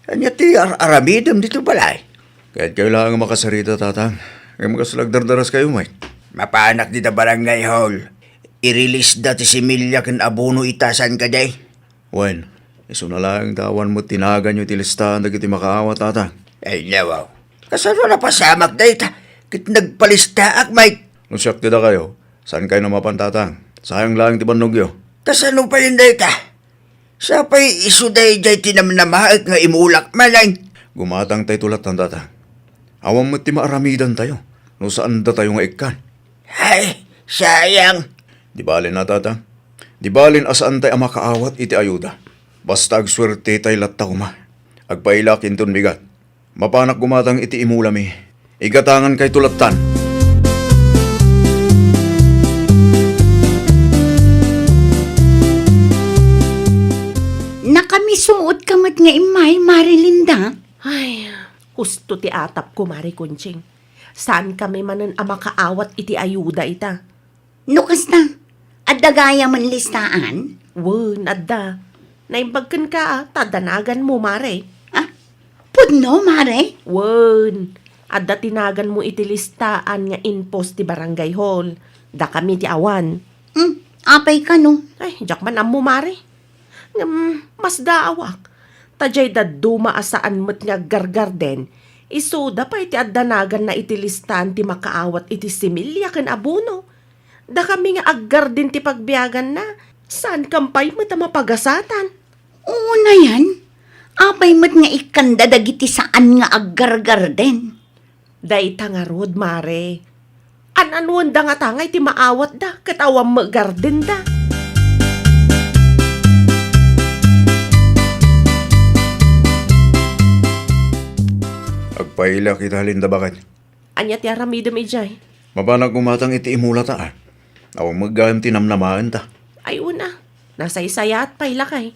Ania ti ar-aramidem ditoy balay? Kayatkayo laeng a makasarita, Tatang. Ngem kasla agdardaras kayo met. Mapanak dita barangay hall. I-release da ti similya ken abono ita, saan kadi? Wen, isuna laeng ta awan met ti naganyo iti listaan dagiti makaawat, Tatang. Ay, nawaw. Kasano napasamak dayta? Ket nagpalistaak, Mike. No siak ti dakayo, saan kayo mapan, Tatang? Sayang laeng ti bannogyo. Kasano pay dayta? Sapay isu daydiay ti namnamaek nga imulak manen. Gumatang tay tulatan, Tatang. Awan met ti maaramidantayo no saan datayo nga ikkan. Ay, sayang. Di bale na, Tatang. Di balen a saan tay a makaawat iti ayuda. Basta agsuerte tay latta koma. Agpailak inton bigat. Mapanak gumatang iti imulami. Igatangan kay tulatan. Nakamisuot ka met nga immay, Mari Linda. Ay, husto ti atapko, Mari Conching. Saan kami manen a makaawat iti ayuda ita. No kasta, adda gayamen listaan? Wen, adda. Naimbag kenka, a, ta adda naganmo, Mare. Ah, pudno, Mare? Wen, adda ti naganmo iti listaan nga inpost ti barangay hall. Dakami ti awan. Hmm, apay kano? Ay, diak man ammo, Mare. Ngem, masdaawak. Ta diay dadduma a saan met nga aggargarden, isuda pay ti adda naganna iti listaan ti makaawat iti similya ken abono. Dakami nga aggarden ti pagbiaganna, saankam pay met a mapagasatan. Unayen, apay met nga ikkanda dagiti saan nga aggargarden? Dayta ngarud, Mare. An-anuenda ngata nga iti maawatda ket awan met gardenda. Agpailak ita, Linda, baket. Ania ti aramidem idiay? Mapanak gumatang iti imulata, a. Awan met gayam ti namnamaenta. Ay, una. Nasaysayaat pay, lakay.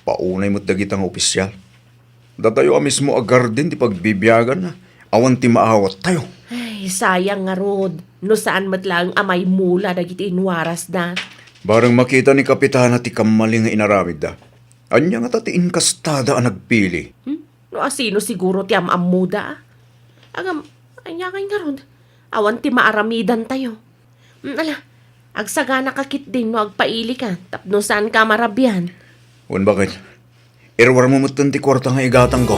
Paunay met dagita nga opisial. Datayo a mismo a garden ti pagbibiaganna. Awan ti maawattayo. Ay, sayang ngarud. No saan met laeng a maimula dagiti inwarasda. Bareng makita ni Kapitana ti kammali nga inaramidda. Ania ngata ti inkastada a nagpili? Hmm? No asino siguro ti am-ammoda, a? Agam, ania kay ngarud? Awan ti maaramidantayo. Mm, ala, agsaganaka ketdin no agpailika tapno saanka a marabian. Wen, baket. Iruarmo metten ti kuarta nga igatangko.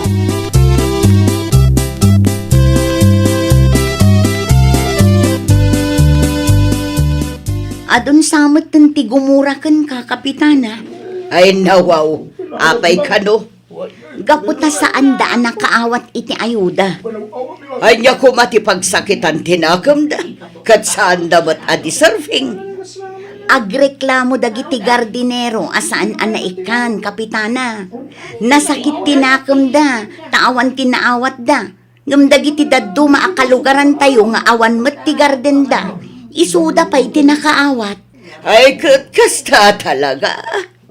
Adun sa metten ti gumura kenka, Kapitana. Ay, nawaw. Apay kano? Gapu ta saanda a nakaawat iti ayuda. Ania koma ti pagsakitan ti nakemda, ket saanda met a deserving. Agreklamo dagiti gardinero a saan a naikkan, Kapitana. Nasakit ti nakemda, ta awan ti naawatda. Ngem dagiti dadduma a kalugarantayo nga awan met ti gardenda, isuda pay ti nakaawat. Ay, ket kasta talaga.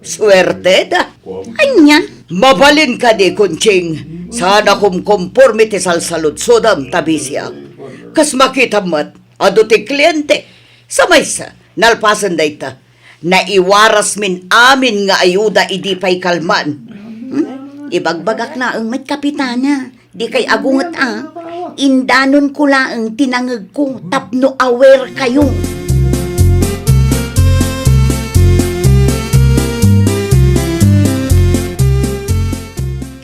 Suerteda. Ania? Mabalin kadi, Conching, saan a kumkomporme ti salsaludsodem ta bisiak. Kas makitam met, adu ti kliente. Sa maysa, nalpasen dayta, naiwarasmin amin nga ayuda idi pay kalman. Hmm? Ibagbagak laeng met, Kapitana. Dikay agunget a, indanonko laeng ti nangegko tapno aware kayo.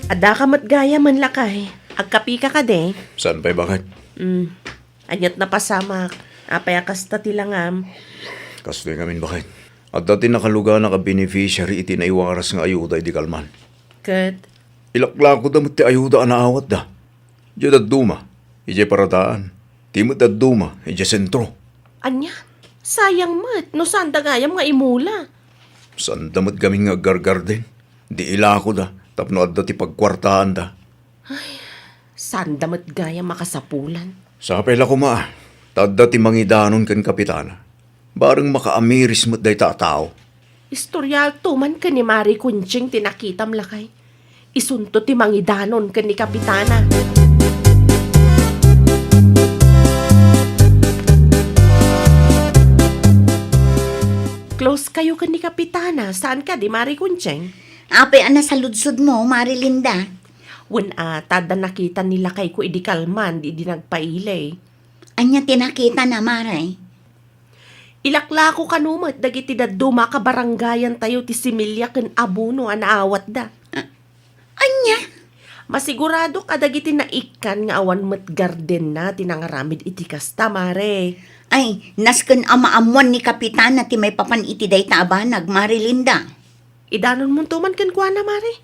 Addaka met gayamen, lakay. Agkapika kadi? Saan pay, baket? Mm. Aniat napasamak? Apay a kasta ti langam? Kastoy ngamin, baket. Adda ti nakaluganak a beneficiary iti naiwaras nga ayuda idi kalman. Ket? Ilaklakoda met ti ayuda a naawatda. Idiay dadduma, idiay paradaan, ti met dadduma, idiay sentro. Ania? Sayang met no saanda gayam nga imula. Saanda met gamin nga aggargarden. Di ilakoda tapno adda ti pagkuartaanda. Ay, saanda met gayam a kasapulan. Sapay la koma, ta adda ti mangidanon ken Kapitana. Bareng makaamiris met dayta a tao. Istorialto man ken ni Mari Conching ti nakitam, lakay. Isunto ti mangidanon ken ni Kapitana. Close kayo ken ni Kapitana, saan kadi, Mari Conching? Apay a nasaludsodmo, Mari Linda? Wen a, ta adda nakita ni lakayko idi kalman idi nagpaili. Ania ti nakitana, Mare? Ilaklako kano met dagiti dadduma a kabarangayantayo ti similya ken abono a naawatda. A-, ania? Masiguradok a dagiti naikkan nga awan met gardenna ti nangaramid iti kasta, Mare. Ay, nasken a maammuan ni Kapitana ti maipapan iti dayta a banag, Mare Linda. Idanonmonto man kenkuana, Mare.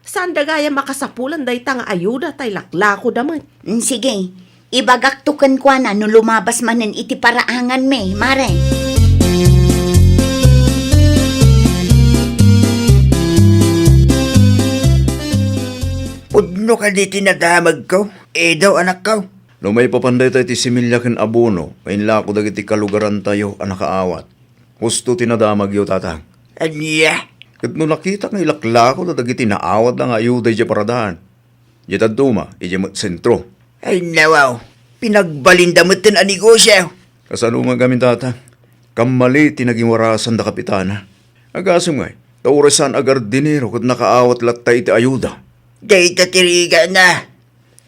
Saanda gayam a kasapulan dayta nga ayuda ta ilaklakoda met. Mm, sige. Ibagakto kenkuana no lumabas manen iti paraanganmi, Mare. Pudno kadi ti nadamagko, Edo, anakko? No maipapan dayta iti similya ken abono nga inlako dagiti kalugarantayo a nakaawat, husto ti nadamagyo, Tatang. Ania? Ket no nakitak nga ilaklako dagiti naawatda nga ayuda idiay paradaan, idiay dadduma, idiay met sentro. Ay, nawaw. Pinagbalinda metten a negosio. Kasano nga gamin, Tatang? Kammali ti nagiwarasan da Kapitana. Agasem ngay, ta uray saan a gardinero ket nakaawat latta iti ayuda. Dayta ti rigana.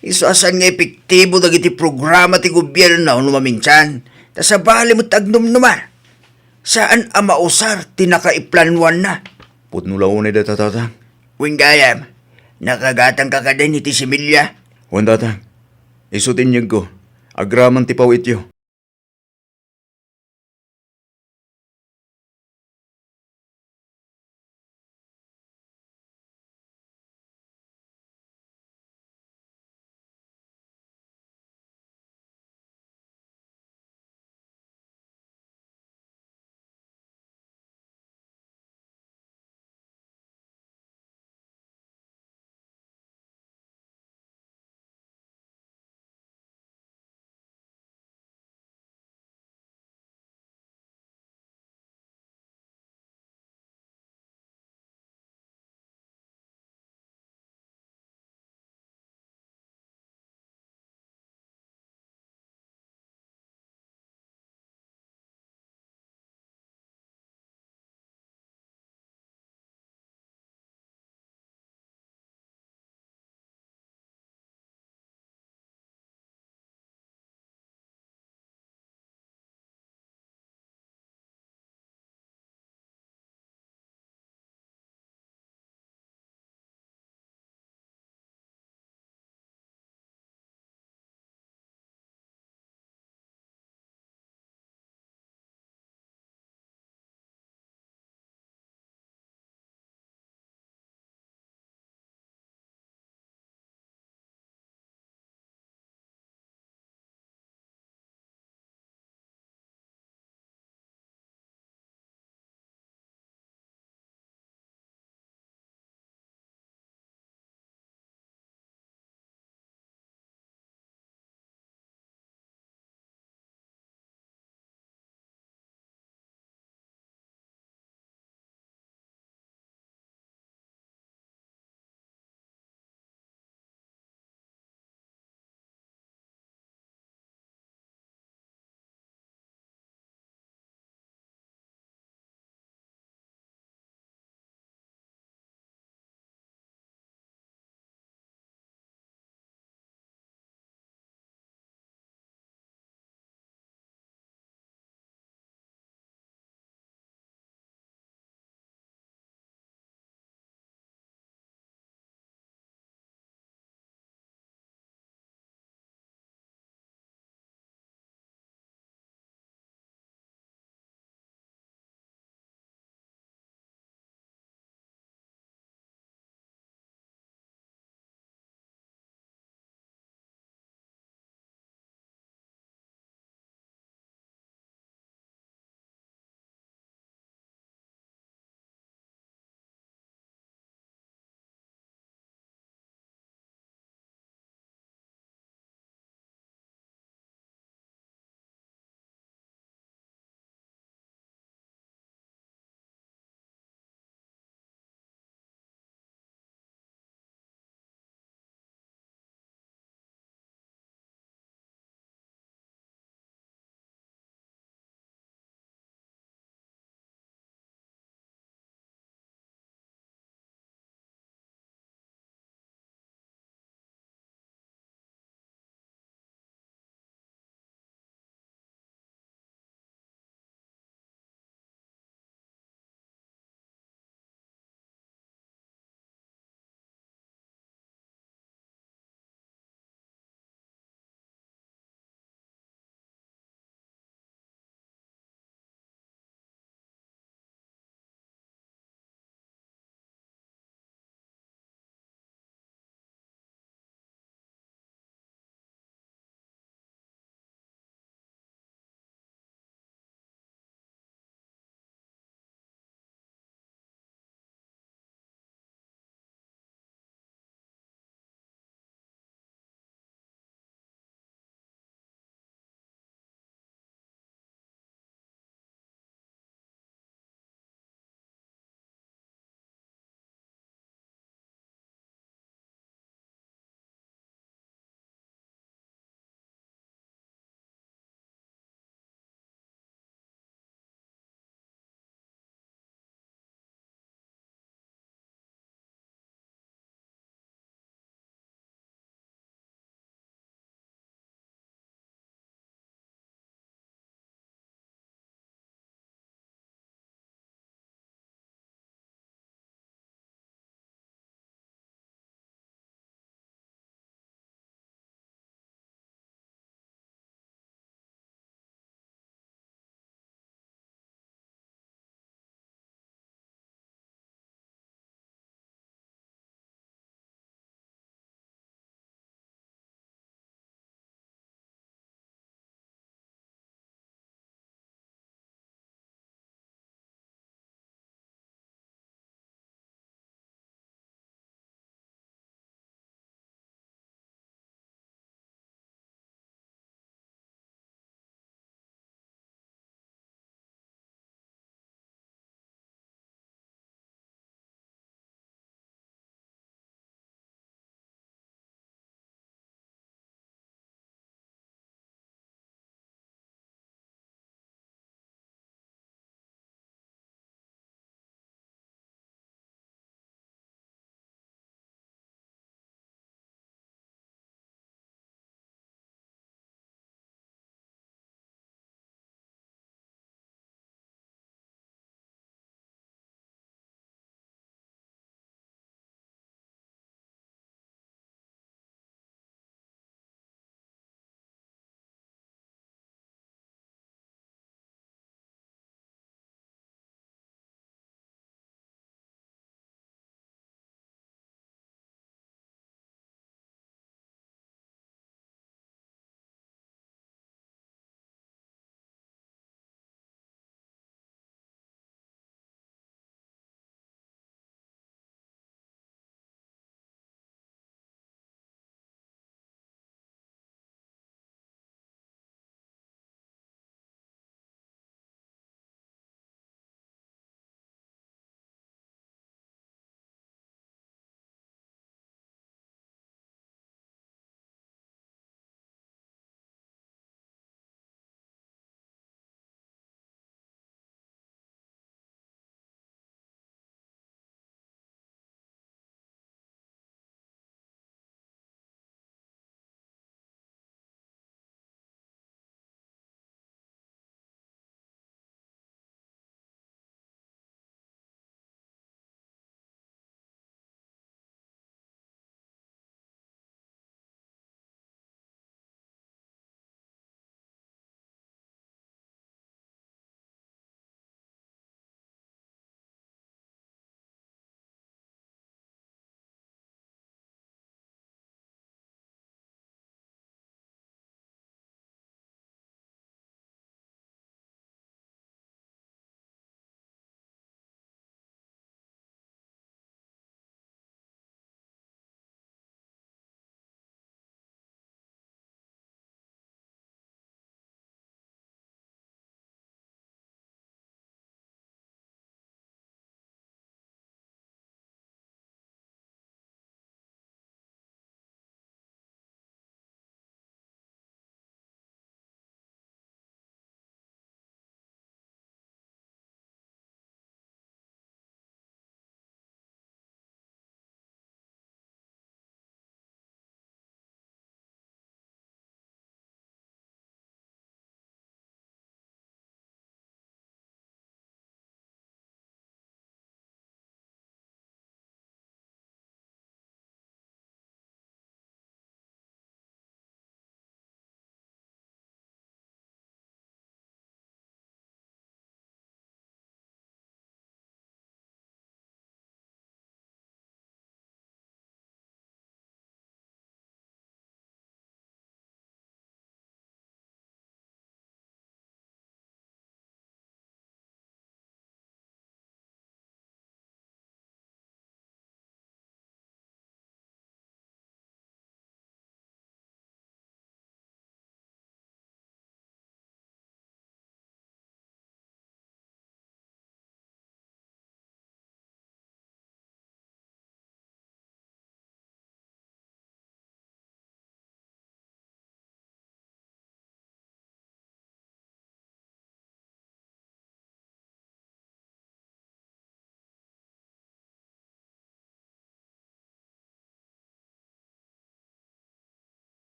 Isu a saan nga epektibo dagiti programa ti gobierno no maminsan, ta sabali met ti agnumnumar. Saan a mausar ti nakaiplanuanna. Pudno la unay dayta, Tatang. Wen gayam, nakagatangka kadin iti similya? Wen, Tatang. Isu ti inyegko. Agraman ti pawityo.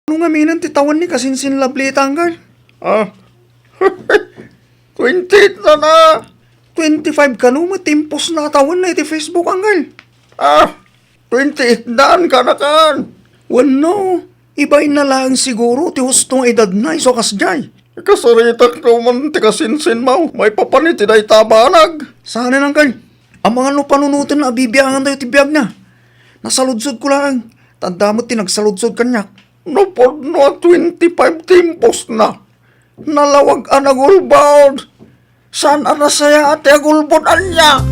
Ano ngaminen ti tawen ni kasinsin Lovely ita, Anggal? Ah, twenty-eight na na. Twenty-five kano met ti impost na a tawenna iti Facebook, Anggal. Ah, twenty-eight dan kanakan. Wenno, ibain na laeng siguro ti husto nga edadna isu a kasdiay. Ikasaritak no man ti kasinsinmo, maipapan iti dayta a banag. Saanen, Anggal. Amangan no panunoten a bibiangan tayo ti biag na. Nasaludsod ko laeng. Ta adda met ti nagsaludsod kaniak. No pudno a twenty-five ti impost na. Nalawag a nagulbod. Saan a nasayaat ti agulbod ania?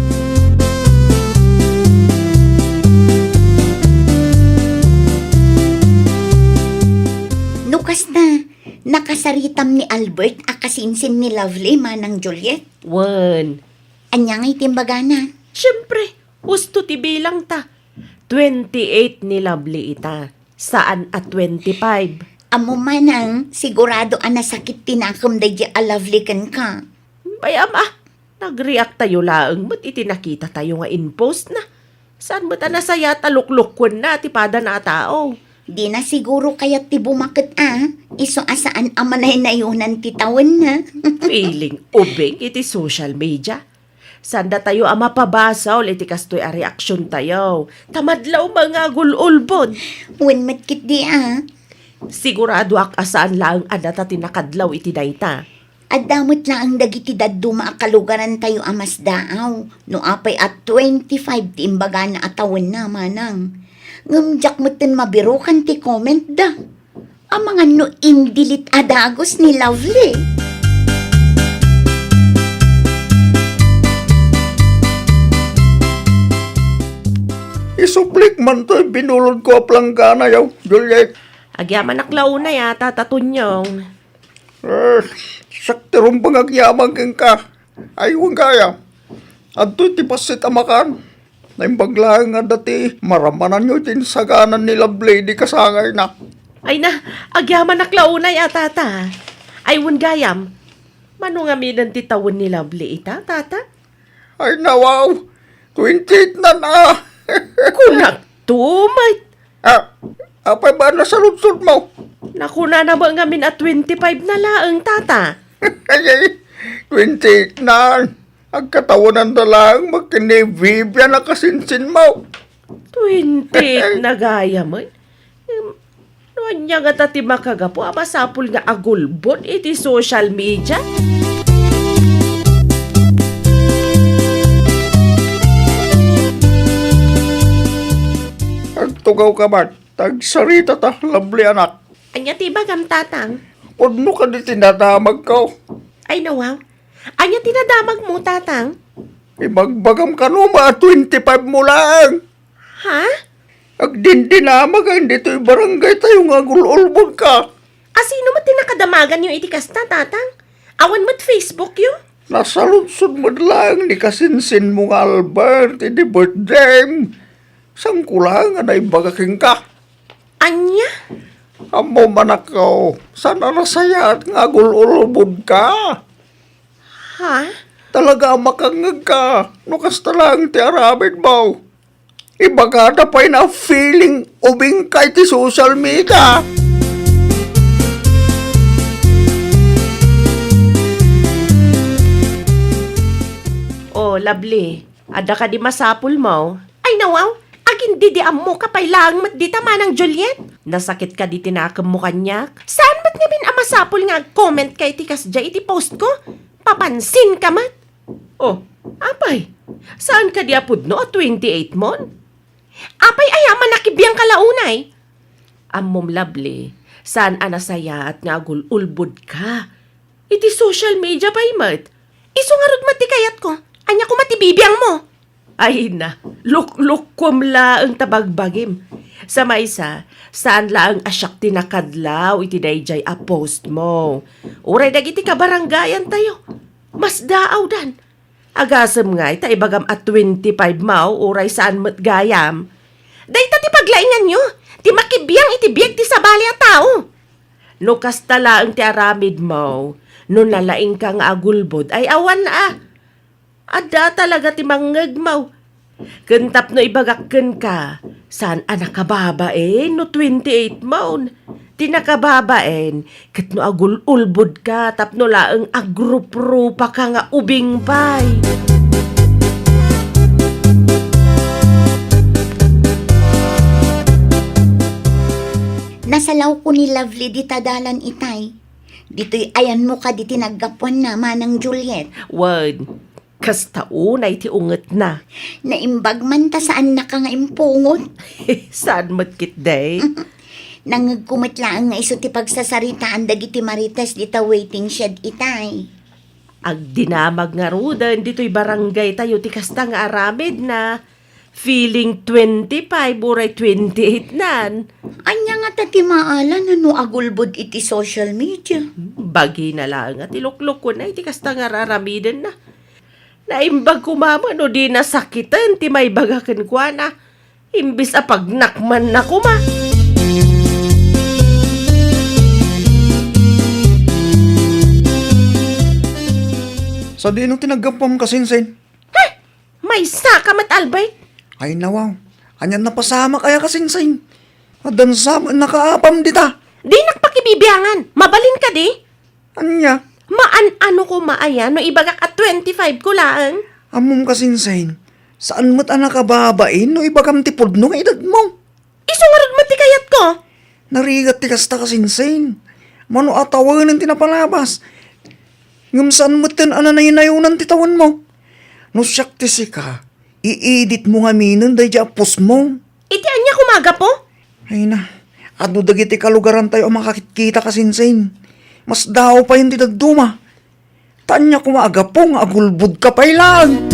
No kasta, nakasaritam ni Albert a kasinsin ni Lovely, Manang Juliet? Wen. Ania ngay ti imbagana? Siempre, husto ti bilang ta. Twenty-eight ni Lovely ita, saan a twenty-five. Ammo manang, sigurado a nasakit ti nakem daydi a Lovely kenka. Bay-am a, nagreact tayo laeng met iti nakita tayo nga in-post na. Saan met a nasayaat a luklukkuenna ti padana a tao? Dina siguro kayat ti bumaket a, isu a saan a manaynayonan ti tawenna. Feeling ubing iti social media. Saan datayo a mapabasol iti kastoy a reaksiontayo. Ta madlaw nga agul-ulbod. Wen met ketdi a. Siguradoak a saan laeng a data ti nakadlaw iti dayta. Adda met laeng dagiti dadduma a kalugarantayo a masdaaw no apay a twenty-five ti imbagana a tawenna, manang. Ngem diak metten mabirukan ti comment da. Amangan no in-delete a dagus ni Lovely. Isuplik man toy binulodko a plangganayo, Juliet. Agyamanak la unay a, Tata Tonyong. Eh, siak ti rumbeng agyaman kenka. Ay, wen gayam. Adtoy ti bassit a makan. Naimbag laeng nga adda ti maramananyo iti insaganan ni Lovely idi kasangayna. Ay na, agyamanak la unay a, Tata. Ay, wen gayam. Mano ngaminen ti tawen ni Lovely ita, Tata? Ay, nawaw. Twenty-eight na na. Kunak to, may Ah, apay ba nasaludsodmo? Nakunana met ngamin a twenty-five na laeng, Tata. Ay, ay, twenty-eight na. Agkatawenanda laeng met ken ni Vivian a kasinsinmo. Twenty-eight na gayam, ay. Em, no ania ngata ti makagapu a masapul nga agulbod iti social media? Agtugawka met. Tagsaritata, Lovely anak. Ania ti ibagam, Tatang? Pudno kadi ti nadamagko. Ay, nawaw. Ania ti nadamagmo, Tatang? Ibagbagam kano met a twenty-five mo laeng. Ha? Agdindinamag a ditoy barangay tayo nga agul-ulbodka. A sino met ti nakadamaganyo iti kasta, Tatang? Awan met Facebook yo? Nasaludsod met laeng ni kasinsinmo nga Albert idi birthdayem. Saanko laeng a naibaga kenka. Ania? Ammom, anakko, saan a nasayaat nga agul-ulbodka. Ha? Talaga a makangngegka no kasta laeng ti aramidmo. Ibagada pay na feeling ubingka iti social media. Oh, Lovely, adda kadi masapulmo? Ay, nawaw, agin didi ammoka pay laeng met dita, Manang Juliet? Nasakit kadi ti nakemmo kaniak? Saan met ngamin a masapul nga agcomment ka iti kasdiay iti post ko? Papansin ka met? Oh, apay, saan kadi a pudno a twenty-eight mon? Apay aya a manakibiang ka la unay? Ammom, Lovely, saan a nasayaat nga agul-ulbod ka. Iti social media pay met. Isu ngarud met ti kayatko. Ania koma ti bibiangmo? Ay na, luklukkom laeng ta bagbagim. Sa maysa, saan laeng a siak ti nakadlaw iti daydiay a post mo. Uray dagiti kabarangayan tayo. Masdaawdan. Agasem ngay ta ibagam a twenty-five mo, uray saan met gayam. Dayta ti paglainganyo, ti makibiang iti biag ti sabali a tao. No kasta laeng ti aramidmo, no nalaingka nga agulbod ay awan a. Adda talaga ti mangngegmo. Ken tapno ibagak kenka, saan a nakababain no twenty-eight mon. Ti nakababain, ket no agul-ulbodka tapno laeng agruprupa ka nga ubing pay. Nasalawko ni Lovely dita dalan itay. Ditoy ayanmo kadi ti naggapuanna, Manang Juliet. Wen, kasta unay ti ungetna. Naimbag man ta saannaka nga impungot. Saan met ketdi? Nangngegko met laeng nga isu ti pagsasaritaan dagiti marites dita waiting shed itay. Agdinamag ngaruden ditoy barangay tayo ti kasta nga aramidna. Feeling twenty-five uray twenty-eight nan. Ania ngata ti maalan no agulbod iti social media? Bagina laeng a ti luklukkuna iti kasta nga raramidenna. Naimbag koma met no di nasakiten ti maibaga kenkuana, imbes a pagnakmanna koma. Sadino ti naggapuam, Kasinsin? Heh! Maysa ka met, Albert! Ay, nawaw. Anian, napasamak aya, Kasinsin? Addan sa met nakaapam dita. Dinak pakibibiangan. Mabalin kadi? Ania? Maan-ano koma aya no ibagak a twenty-five ko laeng? Ammom, Kasinsin, saan met a nakababain no ibagam ti pudno nga edadmo. Isu ngarud met ti kayatko. Narigat ti kasta, Kasinsin. Mano a tawenen ti napalabas. Ngem saan metten a nanaynayonan ti tawenmo. No siak ti sika, iiditmo ngaminen daydi a postmo. Iti ania koma a gapu? Ay na, adu dagiti kalugarantayo a makakitkita, Kasinsin. Mas daaw payen ti dadduma. Ta ania koma a gapu nga agulbodka pay laeng?